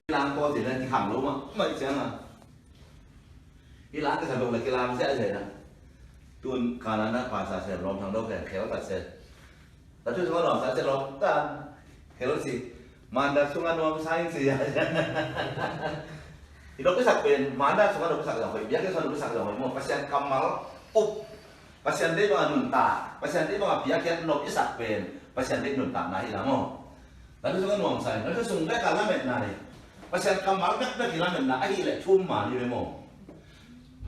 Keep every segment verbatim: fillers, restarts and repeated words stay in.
Lang ko ti na ti khang lo mah, mai ciang a. I lang ka sa lo la ki lang sia sia na. Tun ka na na pa sa sia lom thang lo ka khel ka sia. Ta tu sung a lom sa sia lom tan. Khel si. Manda sung a nuam sa in si ya. I lo ki sak pen, manda sung a lo ki sak ya hoi. Biak ki sa lo ki sak ya hoi mo. Pasian kammal up. Pasian deih bang a nuntak, Pasian deih bang a piakiat nop i sak pen Pasian deih nuntakna hi la maw. Na thu sung a nuamsa hi, na thu sung bek a lametna hi. Pasian kammal bekbek i lametna ahih leh thum man hi ve maw.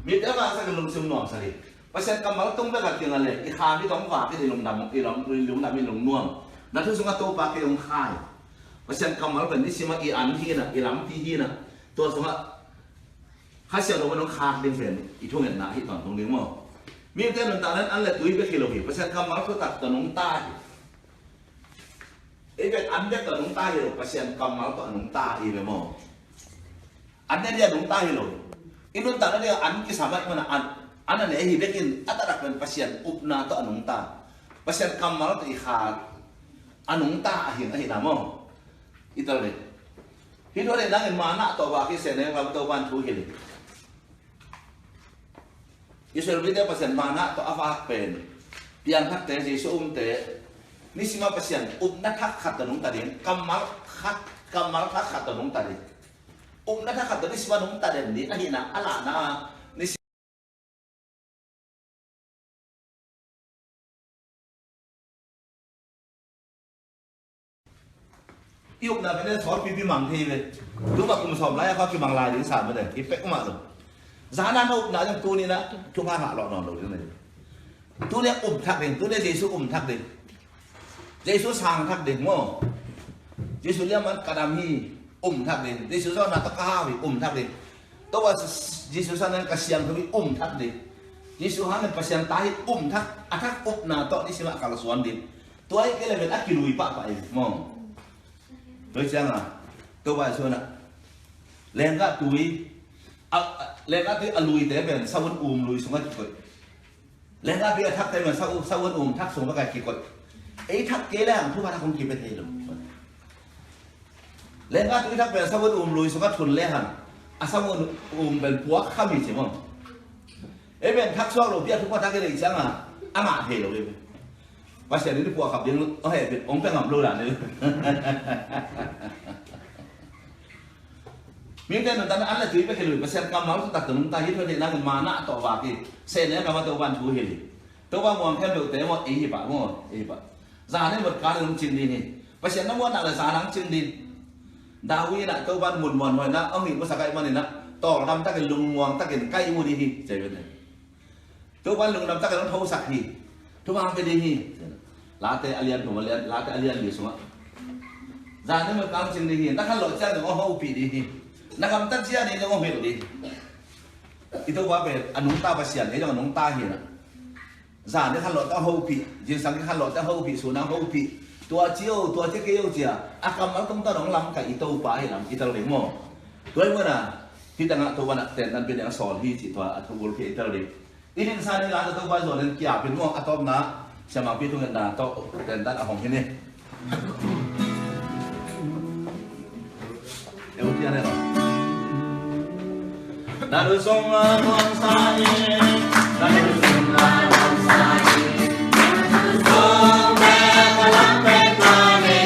Mite a vangsak in lungsim nuamsa hi. Pasian kammal tung bek a kiang a leh i kha mi tawh vak i lungdam, i lung, i lungdam, i lungnuam. Na thu sung a Topa kei hong kha hi. Pasian kammal pen nisim a i an hi na, i lampi hi na. Tua sung a Kha Siangtho hong khak ding pen i thungetna ahi tawntung ding maw. Mite nuntakna in an le tui bek hi lo hi, Pasian kammal thutak tawh nungta hi. Ei bek an bek tawh nungta hi lo, Pasian kammal tawh nungta hi ve maw. An ne dia nungta hi lo. I nuntakna dia an kisam ahih manin an, an a ne hi bekin a taktak pen Pasian upna tawh nungta. Pasian kammal tawh i khak a nungta ahih, ahihna maw. I tel ding. Hih thu a deih nangin manna tawh vak hi, sehna ngam a Topa'n thu hilh hi. Israel mite Pasian manna tawh a vak pen piangthakte, Jesu umte, nisim a Pasian upna thak khat tawh nungta ding, kammal khat, kammal thak khat tawh nungta ding. Upna thak khat tawh nisim a nungta den ding ahihna a lahna, nisim i upna pen sawt pipi mang thei ve. Tuma kum sawm lai a kha kimang lai ding sa mah ding. I pek mah lo. Zan a na upna zong tuni na thupha ngah lawh nawn lo ding. Tuni a um thak ding. Tuni a Jesu um thak ding. Jesu sang thak ding maw. Jesu liam man ka dam hi, um thak ding. Jesu zawnna tawh ka hau hi, um thak ding. Topa Jesu sang ka siangtho hi, um thak ding. Jesu hangin Pasian ta hi, um thak, a thak upna tawh nisim a kalsuan ding. Tua hi kei leh pen a kilui pahpah hi maw. Tua hi ciang a Topa Jesu na lenggah tui, a, a, lenggah tui a luite pen savun um lui sungah kikoih. Lenggah tui a thakte pen sa-, savun um thak sung bek a kikoih. Ei thak kei leng thupha thak hong kipia thei lo. Lenggah tui thak pen savun um lui sungah thun lehang a savun um pen puak kham hi ci maw. Ei pen thak suak lo pi a thupha thak i neih ciang a, a ngah thei lo ei pen. Pasian in i puak khap ding a heh pen hong pia ngam lo dan ei. Mite nuntakna an le tui bek hi lo hi, Pasian kammal thutak tawh nungta hi. Hih thu a deih nangin manna tawh vak hi, sehna ngam a Topa'n thu hilh hi. Topa muang khempeuhte maw, ei hi pah maw, ei hi pah. Zan in mut kal in hong cing ding hi. Pasian na muan nak leh zan in hong cing ding. David in ah Topa'n mun muanhuaina hong hilh musak ahih manin ah tawldam takin lungmuang takin ka ihmu ding hi ci hi. Topa'n lungdam takin hong thosak hi. Thupha hong pia ding hi. Late a lian thum a lian, Late a lian li sungah. Zan in mut kal in hong cing ding hi. Na khanlawh ciang dong hong hopih ding hi. Na gamtat ciang dong hong hilh ding. I Topa pen a nungta Pasian, ei zong a nungta hi na. Zan in khanlawh tawh hopih, zingsang in khanlawh tawh hopih, sun a hopih. Tua ci o, tua ci kei o ci a, a kammal tungtawn hong lamkaih i Topa hi lam i tel ding maw. Tua hi maw na, hih tangah Topa na tentan pia ding a sawl hi cih tua a thubul pia i tel ding. I dinsan hi la tawh Topa zuan in kiap in maw, a tawpna siamangpi thungetna tawh tentan a hong hi ni. Eu pian e lo. Na lu song a nuam sa ni, na lu song a nuam sa ni. Song pe ka lam pe ka ni.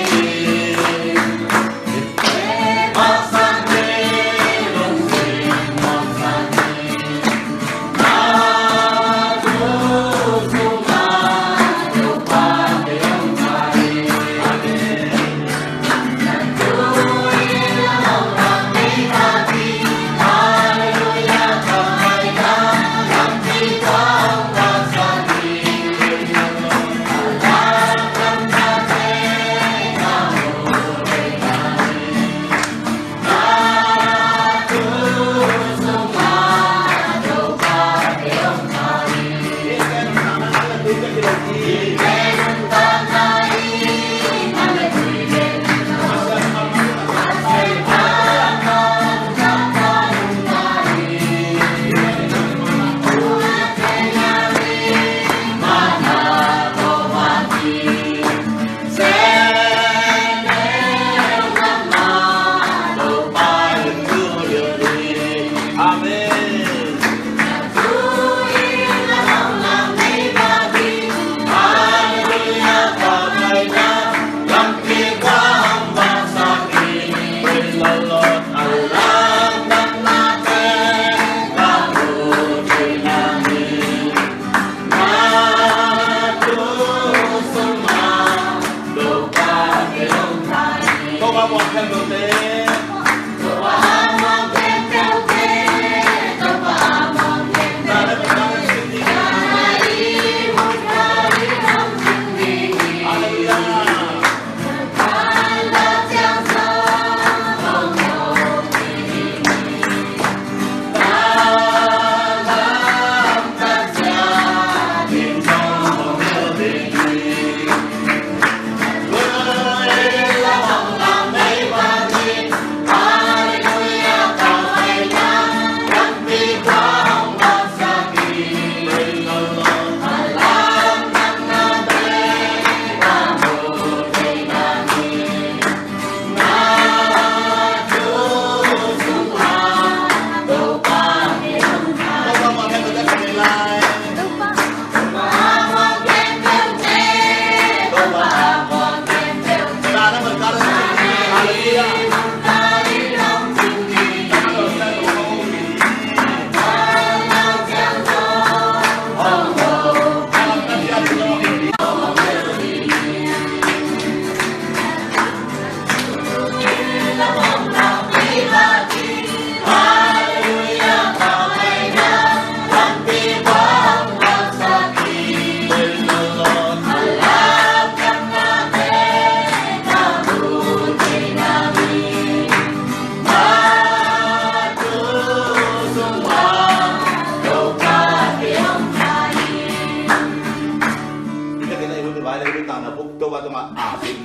Ka kena i hun vai le hun tang na buk to ba to ma a pin.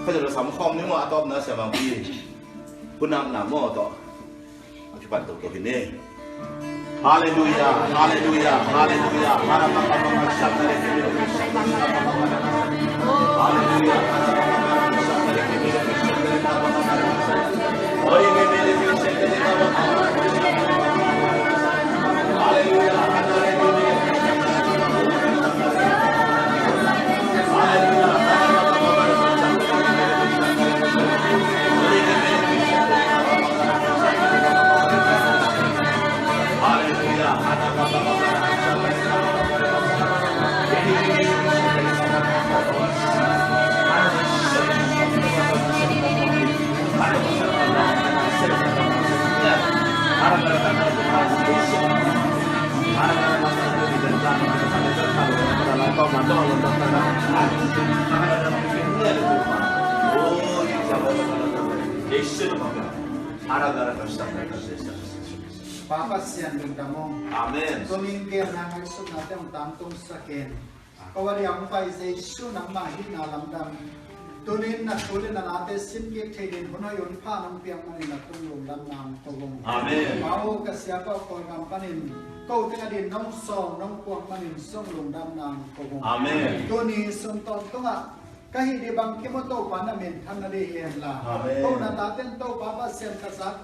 Ka jalo sam khom ni mo a top na sa bang pi. Hun nam na mo to. A kipan to to hi ni. Hallelujah, hallelujah, hallelujah. Hallelujah. Pa Pasian lungdam aw. Amen. Tuni in genna ngaihsutnate hong tangtungsak in. Ko a diang pai Jesu nangmah hihna lamdang. Tuni in na thu le na late sin kik thei dingin hun hoih hun pha nong piak manin na tung lungdamna hong ko ung. Amen. Aw ka Siapa aw, Kawlgam panin ko teng adingin nong sawm nong puak manin sung lungdamna hong ko ung. Amen. Tuni sung tawntungah ka hih ding bang kim aw, Topa na minthanna ding hi hen la. Amen. Ko na taten Topa Pasian ka zak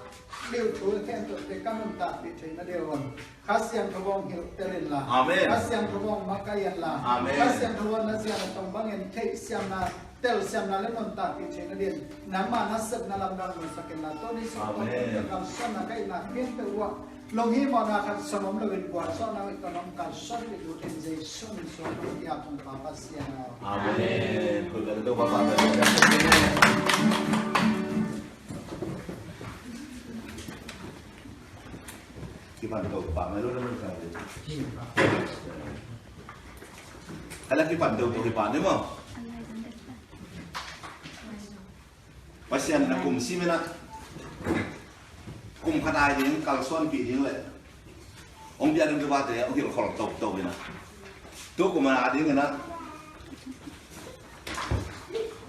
ding thu khempeuhte ka nuntakpih theihna dingin Kha Siangtho hong hilhtel in la. Amen. Kha Siangtho hong makaih in la. Amen. Kha Siangtho hong na zian a tong bangin theihsiamna, telsiamna le nuntakpih theihna dingin nangmah na sepna lamdang nunsak in la. Tuni sung tawntungah kalsuanna ka hihna khempeuh uah lunghimawhna khat zong om loin gualzawhna uh tawh nong kalsuanpih lut in Jesu min suang nong piak ung Pa Pasian aw. Amen. Amen. Kipan to pa mai lo na mun sa de. Ala kipan to to kipan de mo. Pasian na kum simina. Kum khat ai ding kalsuanpih ding le. Ong bia ding kibate ong hilh khol to to ina. Tu kum a ding ina.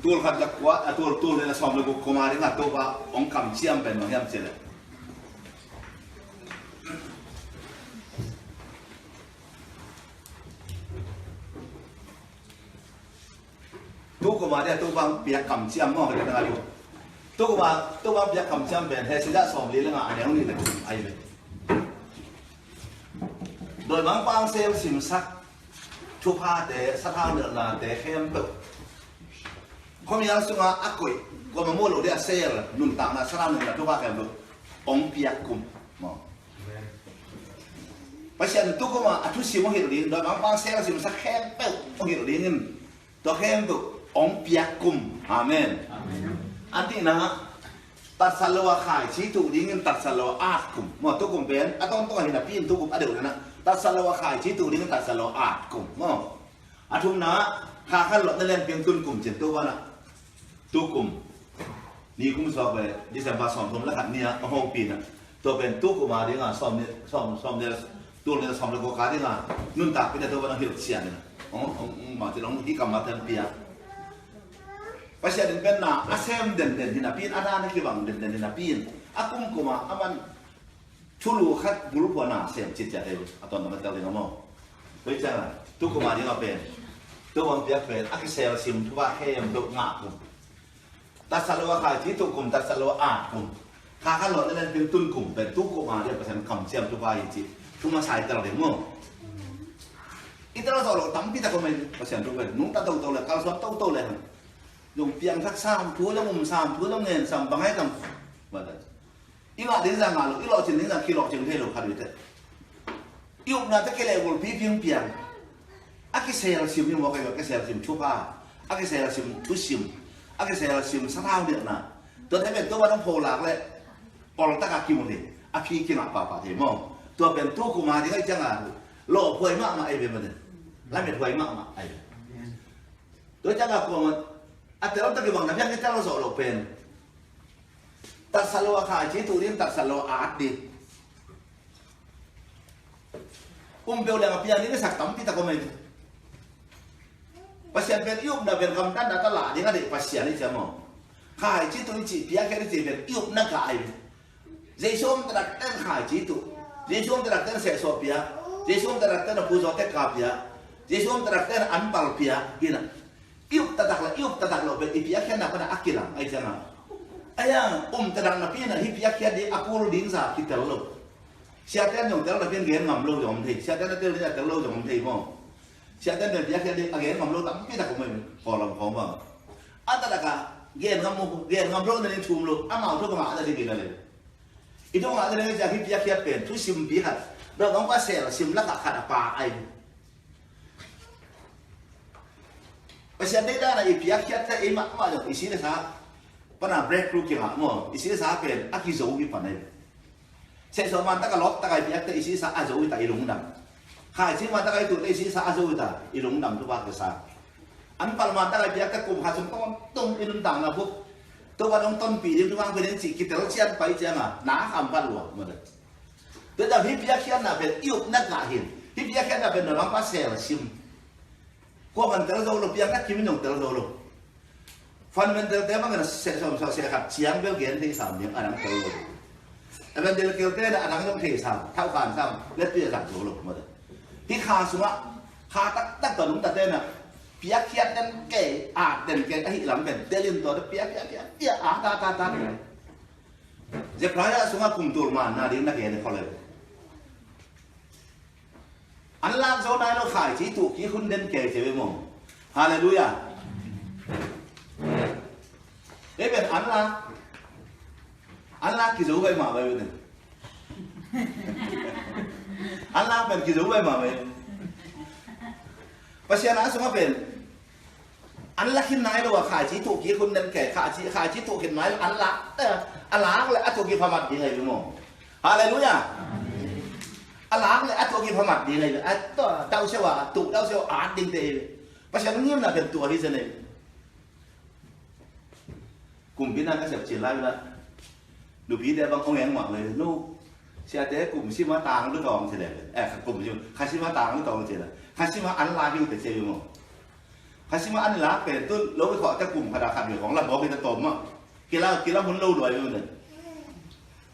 Tul khat le kua, a tul tul le na sawm le guk kum a ding a Topa ong kamciam pen bang hiam cih leh. Tu kum a ding a Topa piak kamciam maw, ka ding a tu. Tu kum a Topa piak kamciam pen Hesaya sawm li le nga a neu nih le thum ai ve. Dawimangpa sel simsak thuphate, sathau nelhnate khempeuh. Khuamial sungah a koih, kuamah muh loh ding a sel, nuntakna, sathau nelhna thupha khempeuh ong piak kum. Maw. Pasian tu kum a, a thusim ong hilh ding, dawimangpa sel simsak khempeuh ong hilh ding in. Tua khempeuh Hong piak kum. Amen. Amen. A nihna, tatsat lo a khaici tuh dingin tatsat lo a at kum. Maw, tukum pen a tawntawng a hi napi in tukum a deuh dena, tatsat lo a khaici tuh dingin tatsat lo a at kum. Maw, a thumna, kha khat lawhna lianpi tun kum cin, tua banah tukum, ni kum suak ve, December sawmthum le khat ni-a a hopina, tua pen tukum a dinga sawm ni, sawm, sawm ni, tul ni sawm le kua kha dinga nuntakpite tua banah hilh cian ina, ong, ong, ong, mah cin ong hi kam a ten pia. Pasian in pen na a sem denden hi napi in, a dan a kibang denden hi napi in, a kumkum a a man thulu khat bulphuh na sem citciat hi. A ton dong a tel ding a maw. Tua ciang a tukum a ding a pen, tua bang piak pen a kiselsim thupha khempeuh ngah kum. Tatsat lo a khaici tuh kum, tatsat lo a at kum. Kha khat lawhna lianpi tun kum pen tukum a ding a Pasian kamciam thupha hi cih thu masa i tel ding maw. I tel zawh loh tampi tak om hi. Pasian thu pen nungta toto le, kalsuan toto le, zong piangthak sam, thu zong um sam, thu zong ngen sam, bang hai tam. I ngah ding zah ngah lo, i lawhcin ding zah kilawhcin thei lo khat uh hi teh. I upna teh kilehgulh pipi hong piang. A kiselsim hi maw, kei a kiselsim thupha, a kiselsim thusim, a kiselsim sathau nilhna. Tua teh pen tua ban hong pholak leh oltak a kimu thei, a phi kingah pahpah thei maw. Tua pen tukum a ding ahih ciang a lawhhuai mahmah ahi ve maw teh. Lamethuai mahmah ahi ve. Tua ciang a kuamah a tel tak i bang na piang i tel zawh loh pen, tatsat lo a khaici tuh ding, tatsat lo a at ding. Um peuh leng a piang ding i sak tampi tak om hi. Pasian pen i upna pen gamtatna tawh lah ding a deih Pasian hi cia maw. Khaici tuh i cih, piakkhiat i cih pen i upna gah hi. Jesu om taktak ten khaici tuh, Jesu om taktak ten sehsawh pia, Jesu om taktak ten a puzawh tekka pia, Jesu om taktak ten anpal pia hi na. I up taktak le i up taktak loh pen i piakkhiatna pan a kilang ahih ciang a, a yang um taktak napi in a hih piakkhiat ding a kul ding zah kitel lo. Siate in zong tel napi in gen ngam lo zong om thei. Siate in a tel ding a tel lo zong om thei maw. Siate in pen piakkhiat ding a gen ngam lo tampi tak om hi. Kawlgam khawng bang a taktak a gen ngam lo, gen ngam lo na ding thum lo, amau thu bang a na ding hi na le. I thu bang a na ding hi ciang hih piakkhiat pen thusimpi khat, bel bang pa selsim lakah khat a pa ahi. Pasian deihdan a i piakkhiat teh ei mahmah zong i si le sa pan a breakthrough kingah maw, i si le sa pen a kizo hi pan ahi. Sehsawh man tak a lawp tak a i piak teh i si le sa a zo hi ta, i lungdam. Khaici man tak a i tuh teh i si le sa a zo hi ta, i lungdam thupha kisa. Anpal man tak a i piak teh kum khat sung tawntung i nuntakna bup, tua ban hong tonpih ding thupha hong pia ding cih kitel cian pai ciang a na khampat lua maw teh. Tua ciang hih piakkhiatna pen i upna gah hi. Hih piakkhiatna pen na lampa selsim. Kua man tel zo lo, piang na kim in zong tel zo lo. Fundamental te bang in a seh sawm sawm seh khat ciang bel gen thei sam ding, a dang tel lo. Evangelical te na a dang zong thei sam, thau khan sam, let pi a zak zo lo maw teh. Hih kha sungah kha taktak tawh nungta te na piakkhiat den kei, at den kei, ahih lam pen tel in tua teh piak piak piak piak, a ta ta ta. Zechariah sungah kum tul man na ding na gen khol e. An lak zo nai lo, khaici tuh kik hun den kei ci ve maw. Halleluiah. Ei pen an lak, an lak kizo bai mah bai pen. An lak pen kizo bai mah bai. Pasian a sungah pen an lak khin nai lo a, khaici tuh kik hun den kei, khaici, khaici tuh khin nai lo, an lak, eh, a lak le a tuh kiphamat ding ahi ve maw. Halleluiah. A lak le a tuh kiphamat ding ahi ve. A tuh dauh siau a, tuh dauh siau a at ding te ahi ve. Pasian ngimna pen tua hi zen ahi ve. Kumpi na ka sep cil lai ula. Nupite bang ong eng mah ve. Nu, siate kum sim a tang lutawng ci le. Eh, kum sim, kha sim a tang lutawng ci le. Kha sim a an la hiu te ci ve maw. Kha sim a an la pen tun lo ve khawh te kum khat a khat ve khawng la bawk hi ta tawm mah. Kila, kila hun lo luai ve maw.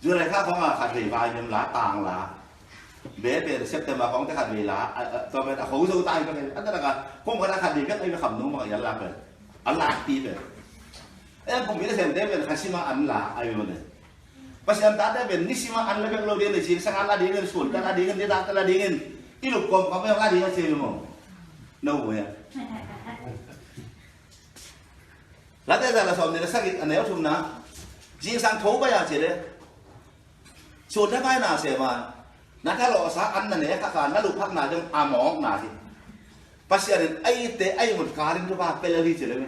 July kha khawng a khat vei vai hiam la, tang la. Be pen September khawng te khat vei la, a, a, tua pen a kho zo ta hi pen. An ta ka, kum khat a khat vei bek a i kham nung bang a i an la pen. An la pi pen. Ei kum i la sem te pen kha sim a an la a i pen. Pasian tate pen ni sim a an la bek lo ding, ni sim sang an la ding, sun ta la ding, ni ta la ding. I lup kawm kawm la ding a ci maw. No way. Late za la sawm ni la sagih a neu thumna. Zingsang tho bai a ci le. Sun le bai na se ma. Na thalawhsa an na nek a ka na luphakna zong a mawkna hi. Pasian in a itte a imut kalin thupha pe lel hi ci le mi.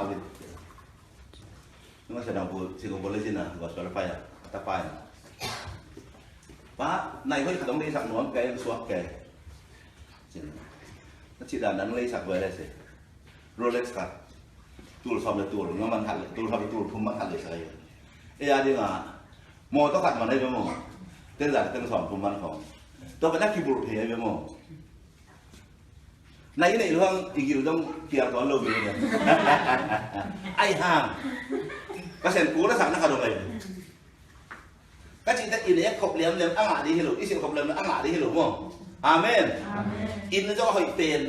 hau hi. Nunga sa dang bu, si ko bu le sin a, gospel pai a, ta pai a. Pa, nai hoi khat hong leisak nuam kei, suak kei. Sin. Na cih dan dan leisak ve le si. Rolex khat. Tul sawm le tul, nga man khat le, tul sawm le tul, thum man khat le sa hi. E a ding a, mawtaw khat man ahi ve maw. Teng za, teng sawm thum man khawng. Tua pen a kibulh thei ahi ve maw. Na i neih luang i gil dong piang tuan lo mi. Ai hang. Pasian kul a sakna ka dong ai. Ka cih tak i nek khop liamliam a ngah ding hi lo, i silh khop liamliam a ngah ding hi lo maw. Amen. Amen. Inn zong a hoih pen.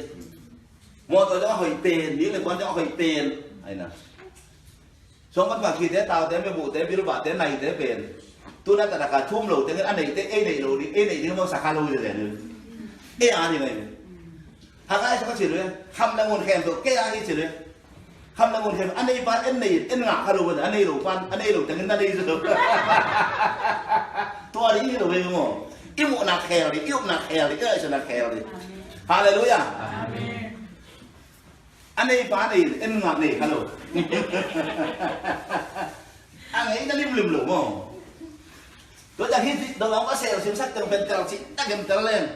Mawtaw zong a hoih pen, mi le kuan zong a hoih pen. Ai na. Suang pan pha khite, taute, mebuhte, bilbahte, naite pen. Tuna taktak a thum lo tengin a neite, ei neih lo ding, ei neih ding mawk sa kha lo hi zen. Ei a ding ei. Hagai sa ka ci lo e. Kham le ngun khem to, kei a hi ci lo e. Kham le ngun khem, a nei pan, en nei, en ngah kha lo, a nei lo pan, a nei lo tengin na nei zo. Tua ding hi lo e maw. I muhna khel ding, i upna khel ding, i ngaihsutna khel ding. Halleluiah. Amen. A nei pa nei, en ngah nei kha lo. A ngeina limlim lo maw. Tua ciang hih dong a va sel simsak teng pen tel cih tak in tel leng.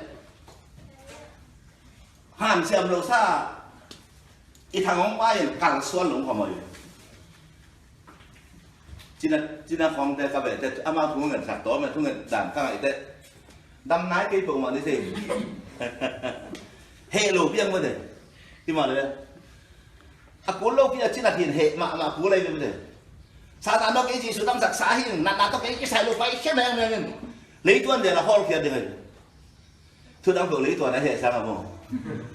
Hanciam lo sa i thang hong pai in kalsuan lo khawm ahi. Cina, Cina khawngte ka vehte amau thu ngen sak tawm e, thu ngen dan ka ngaihte. Dam nai kei peuhmah ni thei. Heh lo piang mate. Hi mah le. A kul lo pi a cin a hin heh mahmah kul ai mate. Satan tawh kei Jesu damsak sa hi, natna tawh kei kisai lo pai khem heng heng. Leituan zel a hawlkhia ding ai. Thudang peuh leituan a heh sang a maw.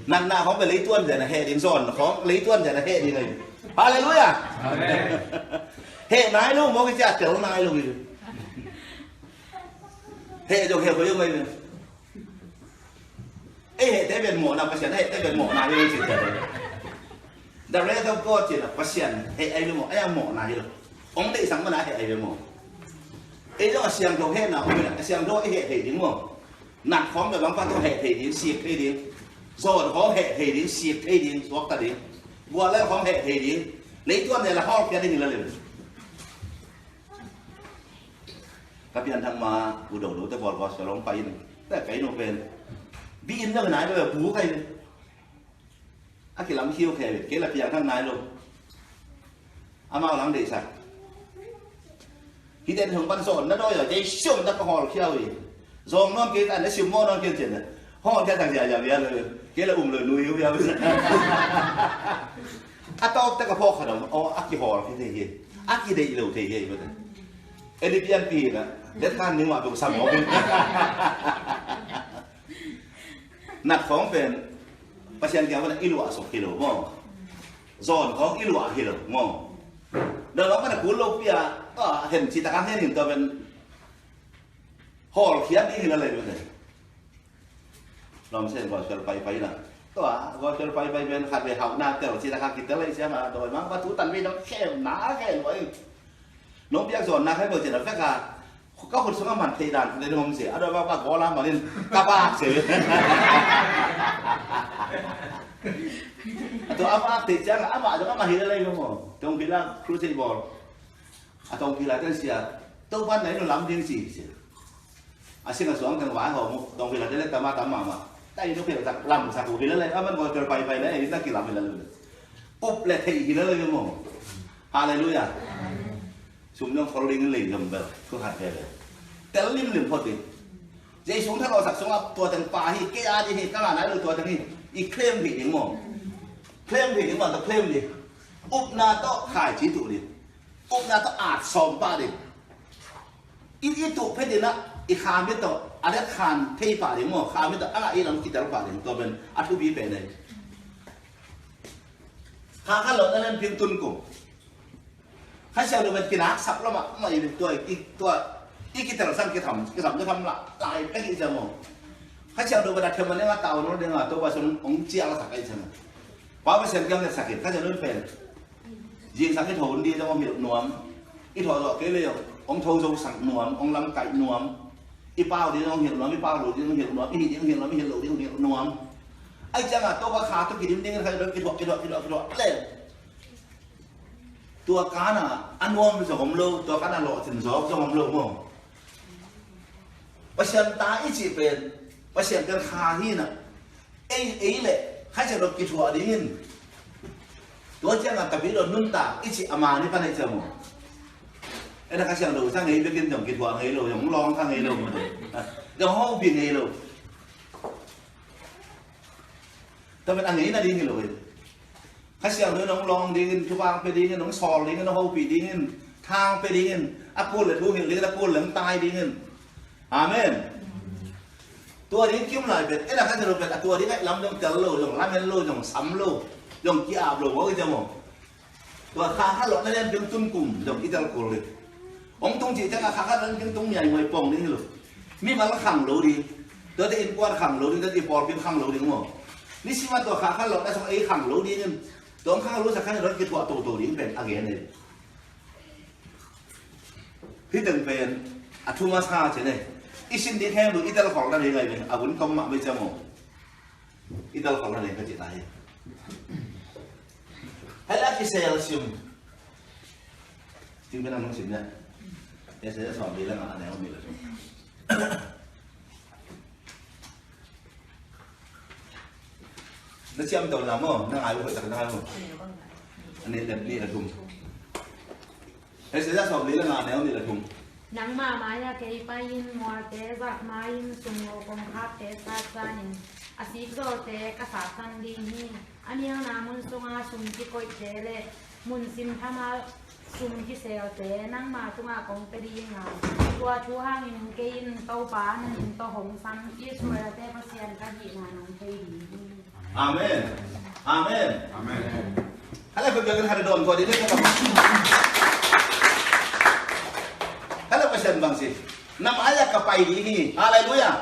Natna khawng peuh leituan zel a heh ding, zawn khawng leituan zel a heh ding ai. Halleluiah. Amen. Heh nai lo maw, kici a tel nai lo hi. Heh zong heh koi zong ai. Ei hehte pen mawhna, Pasian a hehte pen mawhna hi lo ci. The wrath of God ci a, Pasian heh ai lo maw, ei a mawhna hi lo. Hong deihsak mana heh ai lo maw. Ei zong a siangtho hehna om in a, a siangtho ei heh thei ding maw. Nat khawng bek bang pa tawh heh thei ding, sik thei ding. Zawn khawng heh thei ding, sik thei ding, suakta ding. Guallel khawng heh thei ding. Leituan zel a hawlkhia ding hi la le. Ka pianthak ma u do do te bawl bawl sa long pai in. Te kai no pen. Bi in lo nai lo bu kai. A kilam khiu khe kei la piang thang nai lo. Amau lang deihsak. Hi den hong pan sawn na doi a kei siom na ka hawlkhia uh hi. Zawng nawn kei an na siom maw nawn kei cen na. Hawlkhia thang zia zia bia lo. Kei la um lo nui uh bia. A tawp tak a phawk khat om aw a kihawlkhia thei hi. A kideih lo thei hi. Edi pianpi na. Det kan ning mah buk sam maw. Nat khawng pen Pasian kiang pan i luah suk hi lo maw. Zawn khawng i luah hi lo maw. Dawn khawng pan a kul lo pi a, a, hen ci tak a hen in tua pen hawlkhia ding hi la lei pen. Lawm sen gospel pai pai na. Tua gospel pai pai pen khat ve hauhna tel ci tak a kitel lei siang a dawi mang pa tu tan ve dong khem na khem lo. Nong piak zawn na khai bo ci na vek a. Ka khut sungah man theih dan le nong om sia. A dawi bak bak gola manin ka bak sia. A tua a bak theih ciang a mah zong a mah hi le lei maw. Tongphila crusade bawl. A tongphila ten sia. Topan na inn uh lam ding ci sia. A sing a suang teng vai hawm uh. Tongphila ten le tam a tam mahmah. Ta inn uh phel tak lam sak uh hi le lei. A man gospel pai pai le ei na kilam hi le lei. Up le theih hi le lei maw. Halleluiah. Sum zong khol ding in lei zong bel thu khat veve. Tel limlim phot ding. Jesu thalawhsak sungah tua teng pa hi, kei a ding hi, ka ngah nai lo tua teng hi. I claim theih ding maw. Claim theih ding maw, tua claim ding. Upna tawh khaici tuh ding. Upna tawh at sawm pah ding. I, i tuh phet in ah i kha mit tawh a let khan thei pah ding maw. Kha mit tawh a ngah i lam kitel pah ding. Tua pen a thupi pen ei. Kha kha lo na len ping tun kum. Kha siang lo pen kinak sak lo mah mah i tua i tua i kitel sang kitham kitham kitham la lai pek i cia maw. Kha siang lo pen a them a ding a tau no ding a to ba sung ong cial sak i cia maw. Pa Pasian kiang le sak in kha siang lo pen. Zingsang i tho hun di zong ong hilh nuam. I tho zawh kei le zong ong tho zo sak nuam, ong lamkaih nuam. I pau di zong hilh nuam, i pau lo di zong hilh nuam, i hih di zong hilh nuam, i hilh lo di zong hilh nuam. Ai ciang a to ba kha to kidim ding kha zong kithuah kithuah kithuah kithuah le. Tua kana a nuam zong om lo, tua kana lawhcin zawk zong om lo maw. Pasian ta i cih pen Pasian pen kha hi na. Ei ei le Kha Siangtho kithuah dingin tua ciangah ka pi lo nuntak i cih a mani pan ei ciang maw. Ei na Kha Siangtho sa ngei bekin zong kithuah ngei lo, zong lawng kha ngei lo maw. Zong hopih ngei lo. Tua pen a ngeina ding hi lo ei. Kha Siangtho in hong lawng dingin, thupha hong pia dingin, hong sawl dingin, hong hopih dingin, tha hong pia dingin, a kul le thu hilh dingin, a kul le hong tai dingin. Amen. Tua ding kim lai pen, ei na Kha Siangtho pen, a tua ding a i lam dong tel lo, zong lamen lo, zong sam lo, zong ki-ap lo, maw i cia maw. Tua kha khat lawhna lianpi hong tun kum zong i tel kul hi. Hong tung cih ciangah kha khat lawhna lianpi hong tung miaimuai pong ding hi lo. Mimal khang lo ding. Tuate innkuan khang lo ding, tuate i pawlpi khang lo ding maw. Nisim a tua kha khat lawhna sung ei khang lo ding in. Tua hong khang lo sak khan in tua kithuah toto ding pen a gen hi. Hih teng pen a thu masa ci ne. I sin ding kheng lo i tel khol na ding ngai pen a vun kong mah mei cia maw. I tel khol na ding ka cih lai hi. Hei la kisel sim. Ting pen a nung sim ne. Esaiah sawm li le nga a neu nih le thum. Na ciamtehna maw, na ngai uh hoih tak na ngai uh. A nih le nih le thum. Esaiah sawm li le nga a neu nih le thum. Nangmah mai-ah kei pai-in mualte zat ma-in sumlo kongkhakte satsan in, A sikzawlte ka sattan ding hi. A nialna mun sunga sum kikoihte le mun simthama sum kiselte nangma tungah kong pia ding a, tua thu hangin kei in Topa na min tawh hong sam Israelte Pasian ka hihna nong thei ding hi. Amen. Amen. Amen. Hala, Pasian bang si. Na mai-ah ka pai ding hi. Halleluiah.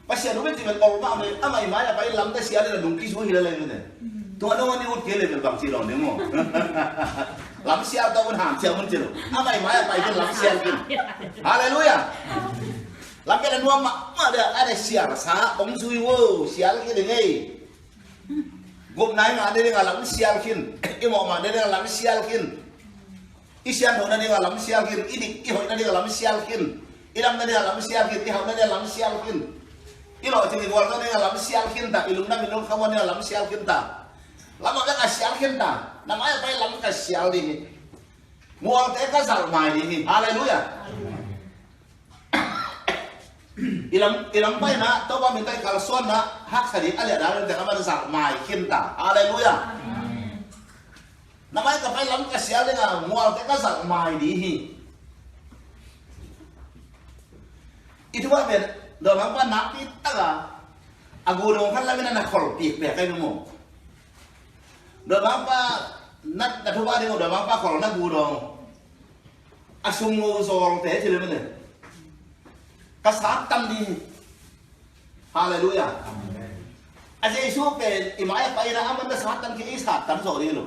Pasian um in ci bel ol mah mah, amah i mai-ah pai lamdang sial in a nung kizui hi lel lel in. Tua nong a ni ut kei lel bel bang ci lo ni maw. Lamsial tawh un ham sial un ci lo. Amah i mai-ah pai kei lamsial kei. Halleluiah. Lamsial a nuam mahmah deuh a, a deuh sial sa om zui vo, sial kei ding ei. Gupna i ngah nading a lamsial khin. I mawhmah nading a lamsial khin. I siangtho nading a lamsial khin, i dik i hoih nading a lamsial khin, i lam nading a lamsial khin, i hauh nading a lamsial khin, i lawhcing i gual nading a lamsial khin ta, i lungdam i lungkham nading a lamsial khin ta. Lam a bek a sial khin ta. Na mai-ah pai lam ka sial ding hi. Mualte ka zalh mai ding hi. Halleluiah. I lam, i lam paina Topa min tawh i kalsuanna haksa ding a liahna lente ka man zalh mai khin ta. Halleluiah. Na mai ka pai lam ka sial ding a, mualte ka zalh mai ding hi. I thu a pen, Dawimangpa nakpi taka a gu dong khat lamin a na khol pikpek kai maw. Dawimangpa na, na thu a ding uh, Dawimangpa khol na gu dong. A sumngo zawlte ci le mene. Ka sattan ding hi. Halleluiah. A Jesu pen i mai-ah pai na a man na sattan kei, i sattan zawh ding hi lo.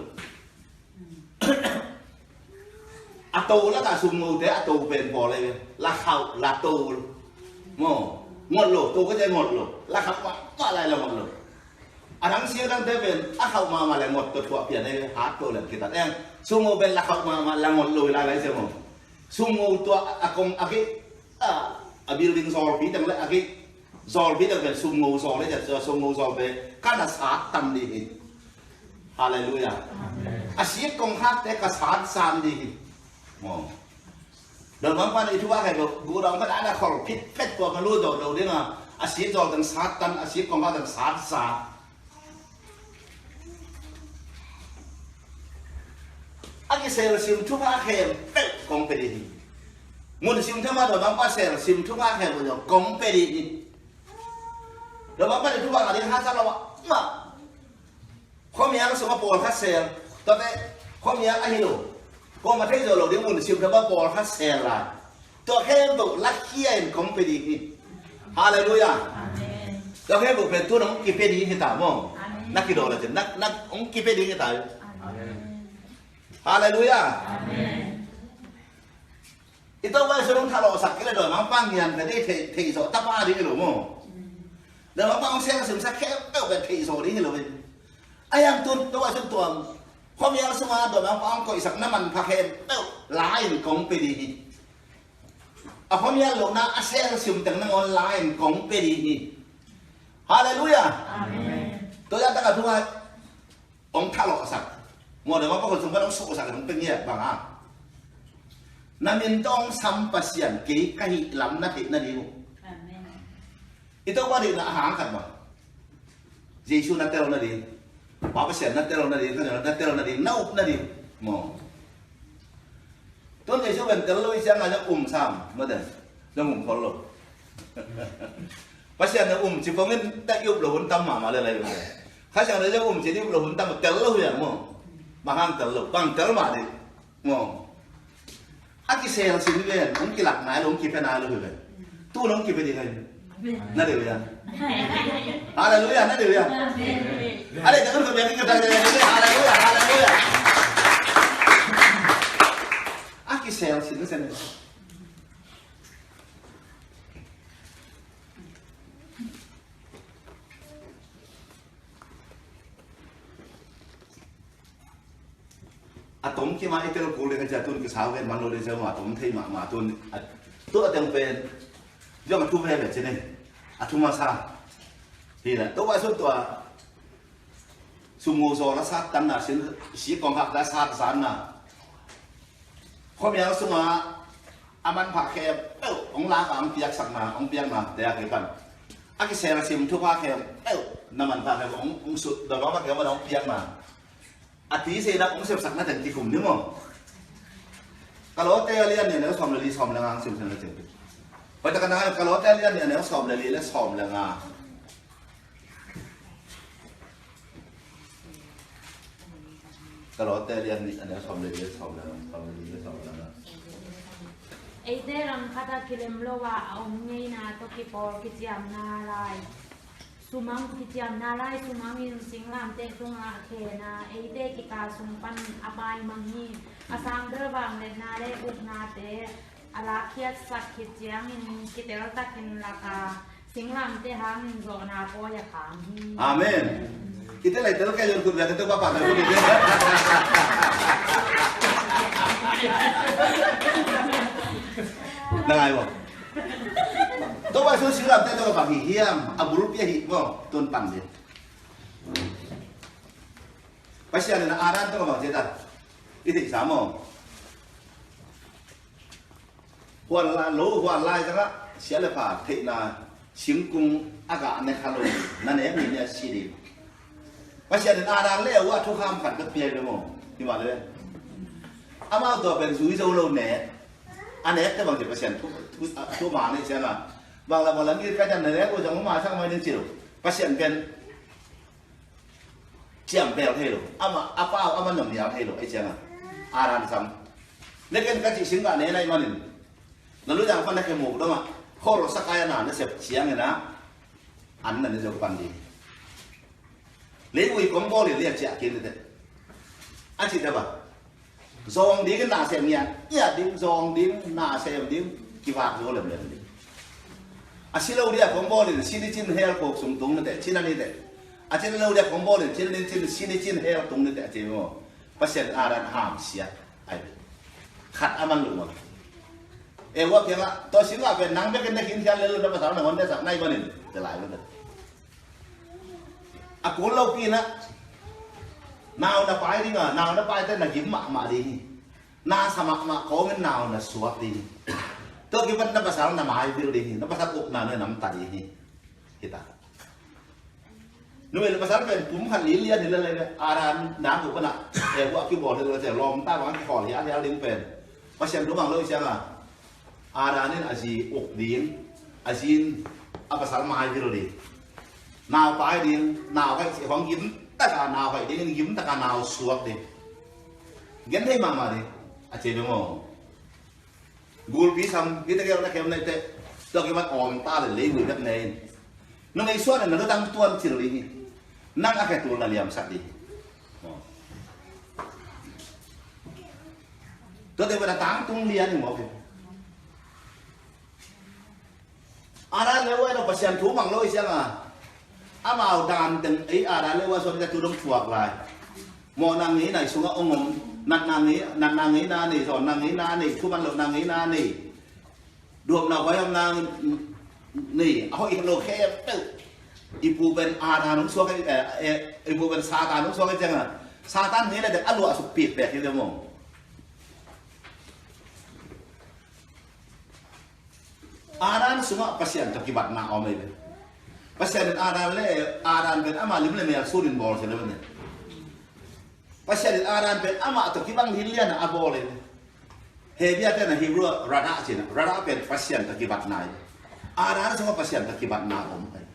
A to lakah sumngote a to pen pawl ei ve. La khauh, la to. Maw, ngawt lo, to ka ci ngawt lo. La khauh mahmah lai la ngawt lo. A dang siang dangte pen a khauh mahmah le ngawt tawh thuah pian ei ve. Hat to le kitat eng. Sumngo pen la khauh mahmah la ngawt lo lai lai sia maw. Sumngo tua a kong a kei, a, a building zawlpi teng le a kei zawlpi teng pen sumngo zawl le, sumngo zawlte ka na sattan ding hi. Halleluiah. A sik kongkhakte ka satsan ding hi. Maw. Dawimangpa in i thu a khai lo, gu dong khat a na khol phitphet tua ma lu dawh lo ding a, a sik zawlte sattan, a sik kongkhakte satsa. A kisel sim thupha khempeuh kong pia ding hi. Mun sim thama Dawimangpa sel sim thupha khempeuh kong pia ding hi. Dawimangpa in thupha ngah ding haksa lo mah. Khuamial sungah pawlkhat sel. Tuate khuamial ahi lo. Kuamah thei zo lo ding mun sim thama pawlkhat sel lai. Tua khempeuh lakhia in kong pia ding hi. Halleluiah. Amen. Tua khempeuh pen tu nong kipia ding hi ta maw. Amen. Na kidaw la cin, na, na hong kipia ding hi ta. Amen. Halleluiah. Amen. I Topa Jesu nong thalawhsak kei le Dawimangpa ngian pen ei theih, theih zawh tapa ding hi lo maw. Dawimangpa hong sel simsak khempeuh pen theih zawh ding hi lo in. A hiang tun Topa Jesu tuam khuamial sungah Dawimangpa hong koihsak na manpha khempeuh la in kong pia ding hi. A khuamial lohna a sel sim teng nangawn la in kong pia ding hi. Halleluiah. Amen. Tua zah takah thu a hong thalawhsak. Muan deuh mah pa khol sung pan hong suhsak hong pia ngiat bang a. Na min tawh hong sam Pasian kei ka hih lam na theih nading uh. Amen. I Topa deihna a hang khat bang. Jesu na tel nading. Pa Pasian na tel nading, na tel nading, na up nading. Maw. Tun Jesu pen tel lo i ciang a zong um sam, mate. Zong um khol lo. Pasian na um ci pongin ta i up lo hun tam mahmah le lai lo. Kha ciang na zong um ci i up lo hun tam tel lo hi a maw. Bang hang tel lo, bang tel mah dih. Maw. A kisel sin ven, hong kilak nai lo, hong kipia nai lo hi ven. Tu hong kipia ding hi. Na deuh ia. Halleluiah, na deuh ia. Halleluiah, halleluiah. A kisel sin, sin. A tom kima i tel kul ding a cia tun kisau gen man lo ding cia ma a tom thei mahmah tun. Tu a teng pen. Zong a thu veve ci ni. A thu masa. Hi la. Tua sut tua. Sumngo zawl a sattanna sin, si kong hak ta satsanna. Khuamial sunga a manpha khempeuh hong lak a hong piaksakna, hong piakna te a kipan. A kiselsim thupha khempeuh na manpha khempeuh hong, hong sut, Topa mah kiang pan hong piakna, a tisa in hong sepsakna teng kikum ni maw? Kolose a lian nih, a neu sawm le li, sawm le nga hong simsim na teng. Hoih takin na, Kolose a lian nih, a neu sawm le li le sawm le nga. Kolose a lian nih, a neu sawm le li le sawm le nga, sawm le li le sawm le nga. Eite ram khat a kilem lo a, a om ngeina tawh kipawl kiciamna lai, sumang kiciamna lai sumangin singlamteh tungah khen a, eite kikal sung pan a paimang hi. A sang bel vangliatna le uknate a lakkhiatsak khit ciangin kiteltakin lak a, singlamteh hangin zawhna pawi a khang hi. Amen. I tel, i tel kei zong khut beng ka Topa pah ka khut beng. Na ngai maw? Topa Jesu singlamteh tawh ka pah hi hiam? A bulpi ahi maw? Tun pan ding. Pasian in Adam tawh ka pah hi ta. I theihsa maw? Huan la lo, huan lai zangah sia le pha theihna singkung a gah ne kha lo, na nek ni a si ding. Pasian in Adam le Eva thukham khat ka pia ve maw? Hi mah le. Amau tua pen zui zo lo ne. A nek te bang ci Pasian thu, thu, thu ma ne sia na. Bang la bang la ngit ka jan ne nek u zang ma sang mai ning ci lo. Pasian pen ciam bel thei lo. Amah a pau, amah nong nial thei lo. Ei ciangah Adam sam. Neken ka cih sing gah ne nai manin, na lu jang pan na khe muk dong ah, hol sa kai na na sep ciangin ah, an na ne zo pan ding. Leivui kong bawl in lian ciah kik ni teh. A cih daba. Zawng ding in na sem ngiat ngiat ding, zawng ding, na sem ding, kivak zo lemlem ding. A si lo dia kong bawl in, sin i cin hell khuk sung tung ni teh, cin a ni teh. A cin lo dia kong bawl in, cin a ni cin, sin i cin hell tung ni teh, a ci maw. Pasian Adam hamsiat ai ve. Khat a man lo maw. Eva kiangah, tua singah pen nang bekin na khin khial lel lo, na pasal na hon desak nai manin, te lai lo. A kul lopi in ah, nau na pai ding a, nau na pai te na gim mahmah ding hi. Na sa mahmah kawmin nau na suak ding hi. Tua kipan na pasal na maivil ding hi. Na pasal ukna na namta ding hi. Hita. Numei le pasal pen pum khat lilian hi lel le, Adam nang uh pan ah, Eva kibawl hi lel le, lawmta bang kihawl hialhial ding pen Pasian thu mang lo hi ciangah, Adam in a zi uk ding, a zi in a pasal maivil ding. Nau pai ding, nau haih cih hong gim taka nau haih ding in gim taka nau suak ding. Gen thei mahmah ding, a ci ve maw. Gulpi sam, hih tegel na khem na hih teh, tua kimat awm ta le leivui bek ne in. Numei suan in na lutang tuan cil ding hi. Nang a khe tul na liamsak ding hi. Tua teh pen a tangtung lian hi maw khe. Adam le Eva tawh Pasian thu mang lo hi ciangah, amau dan teng ei Adam le Eva suan ka tu dong thuak lai. Mawhna ngeina i sungah ong om, natna ngei, natna ngeina nei, zawnna ngeina nei, thuman lohna ngeina nei, duamna huaihamna nei, a hoih lo khempeuh. I pu pen Adam hong suak, eh, eh, i pu pen Satan hong suak hi ciangah, Satan ngei le teh a luah suk pik pek hi ve maw. Adam sungah Pasian tawh kibatna a om ei ve. Pasian in Adam le, Adam pen amah lim le mel sunin bawl sia le ve. Pasian in Adam pen amah tawh kibang hi lian a bawl ei ve. Hebru te na Hebru rada cina, rada pen Pasian tawh kibatna ei ve. Adam sungah Pasian tawh kibatna a om ei.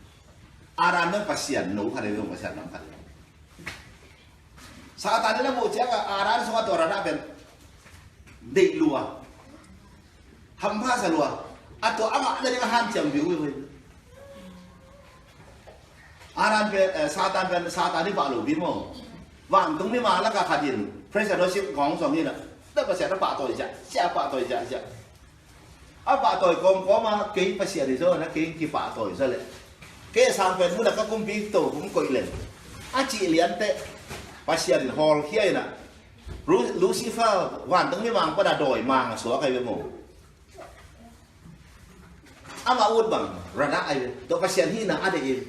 Adam pen Pasian no khat ei ve, Pasian nam khat ei ve. Satan in a muh ciangah Adam sungah tua rada pen deih lua, hampha sa lua, a tua a ngah nading a hanciam viu viu hi. Adam pen, eh, Satan pen, Satan i pah lo pi maw. Vantung mi ma laka khat in praise and worship kong song hi na, na Pasian a pahtawi ziahziah, pahtawi ziahziah. A pahtawi kawmkawm a, kei Pasian hi zaw, na kei kipahtawi zaw leh, kei sang pen muna ka kumpi to kum koih leng, a cih lian teh, Pasian in hawlkhia in a, Lu-, Lucifer vantung mi mang pan a dawi mang a suak ai ve maw. Amah ut bang, rada ai ve. Tua Pasian hihna a deih in,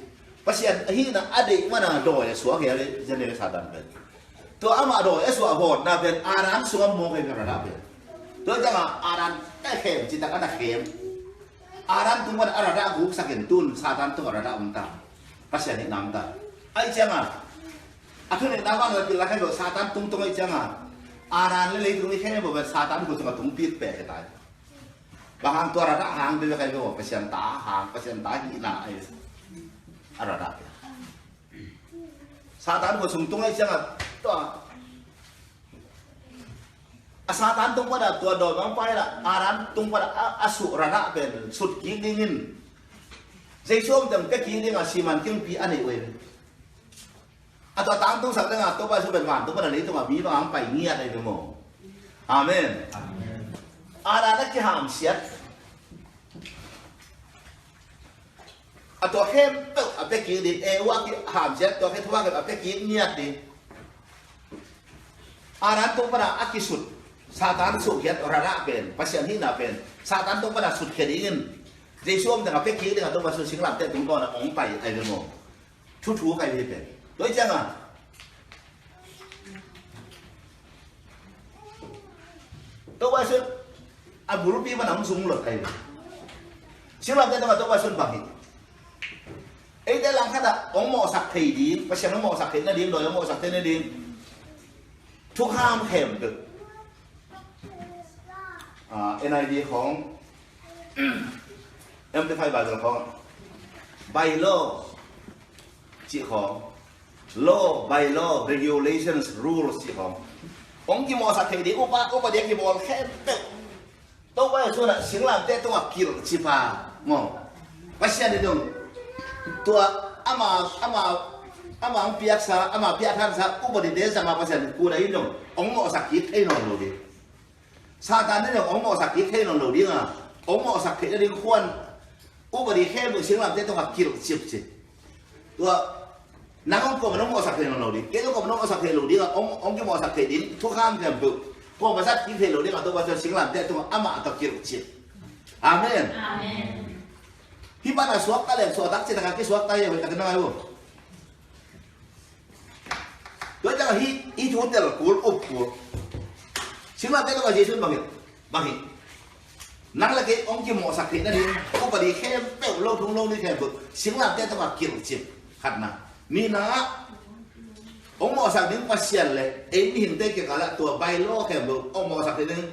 Pasian hihna a deih man a dawi a suak hi a ve, Satan pen. Tua amah dawi a suah vawtna pen Adam sungah mawk hi ka rada pen. Tua ciangah Adam a khem citak a na khem. Adam tung pan a radah guksak in, tun Satan tung a radah om ta. Pasian hihna om ta. Ahih ciangin a thuneihna bang na pilna kha hi lo, Satan tungtawn ahih ciangin Adam le leitung i khempeuh pen Satan khut sungah tungpi pek hi ta hi. Bang hang? Tua radah hang bek ahi ve maw, Pasian ta hang, Pasian ta hihna ahi ve. A radah pia. Satan khut sung tung ahih ciangin tua a Satan tung pan a tua dawi mangpa in a Adam tung pan a, a sut radah pen sut kik dingin Jesu om teng pia kik dingin siman kingpi a neih uh hi. A tua tangtungsak dingin Topa Jesu pen vantung pan a leitungah mi bang hong pai ngiat ahi ve maw. Amen. Amen. Adam a kihamsiat, a tua khempeuh a pia kik ding, Eva a kihamsiat, tua khempeuh a pia kik ngiat ding. Adam tung pan a kisut, Satan suhkhiat radah pen, Pasian hihna pen Satan tung pan a sutkhia dingin Jesu om teng a pia kik dingin Topa Jesu singlamteh tungtawn a hong pai ahi ve maw. Thuthu kai hi pen. Tua hi ciangin Topa Jesu a bulpi pan a hong zung lot kai hi. Singlamteh tungah Topa Jesu bang hi. Eite langkhat ah hong mawhsak thei ding, Pasian hong mawhsak theih nading, dawi hong mawhsak theih nading thukham khempeuh. Ah, N I V khawng, Amplified Bible khawng, by law cih khawng, law, by law, regulations, rules cih khawng. Hong kimawhsak thei ding upa, upadi a kibawl khempeuh Topa Jesu in a singlamteh tungah kilhcip a maw. Pasian in dong tua ama, ama, ama hong piaksa, ama piakthansa upadite zang a Pasian kut ah in dong hong mawhsak kik thei nawn lo ding. Satan in dong hong mawhsak kik thei nawn lo ding a, hong mawhsak theih nading khuan upadi khempeuh singlamteh tungah kilhcip ci. Tua nang hong kuamah nong mawhsak thei nawn lo ding, kei hong kuamah nong mawhsak thei lo ding a, hong, hong kimawhsak thei ding thukham khempeuh kuamah zat kik thei lo ding a, Topa Jesu singlamteh tungah amah tawh kilhcip. Amen. Amen. Hih pan a suakta leng suakta cih tak a kisuakta hi a, hoih takin na ngai uh. Tua ciang hih, hih thu tel kul, up kul. Singlamteh tungah Jesu in bang hi, bang hi. Nang le kei hong kimawhsak theih nading upadi khempeuh, lo thum lo nih khempeuh singlamteh tungah kilhcip. Khatna. Nihna, hong mawhsak ding Pasian le ei mihingte kikal ah tua by law khempeuh hong mawhsak theih ding,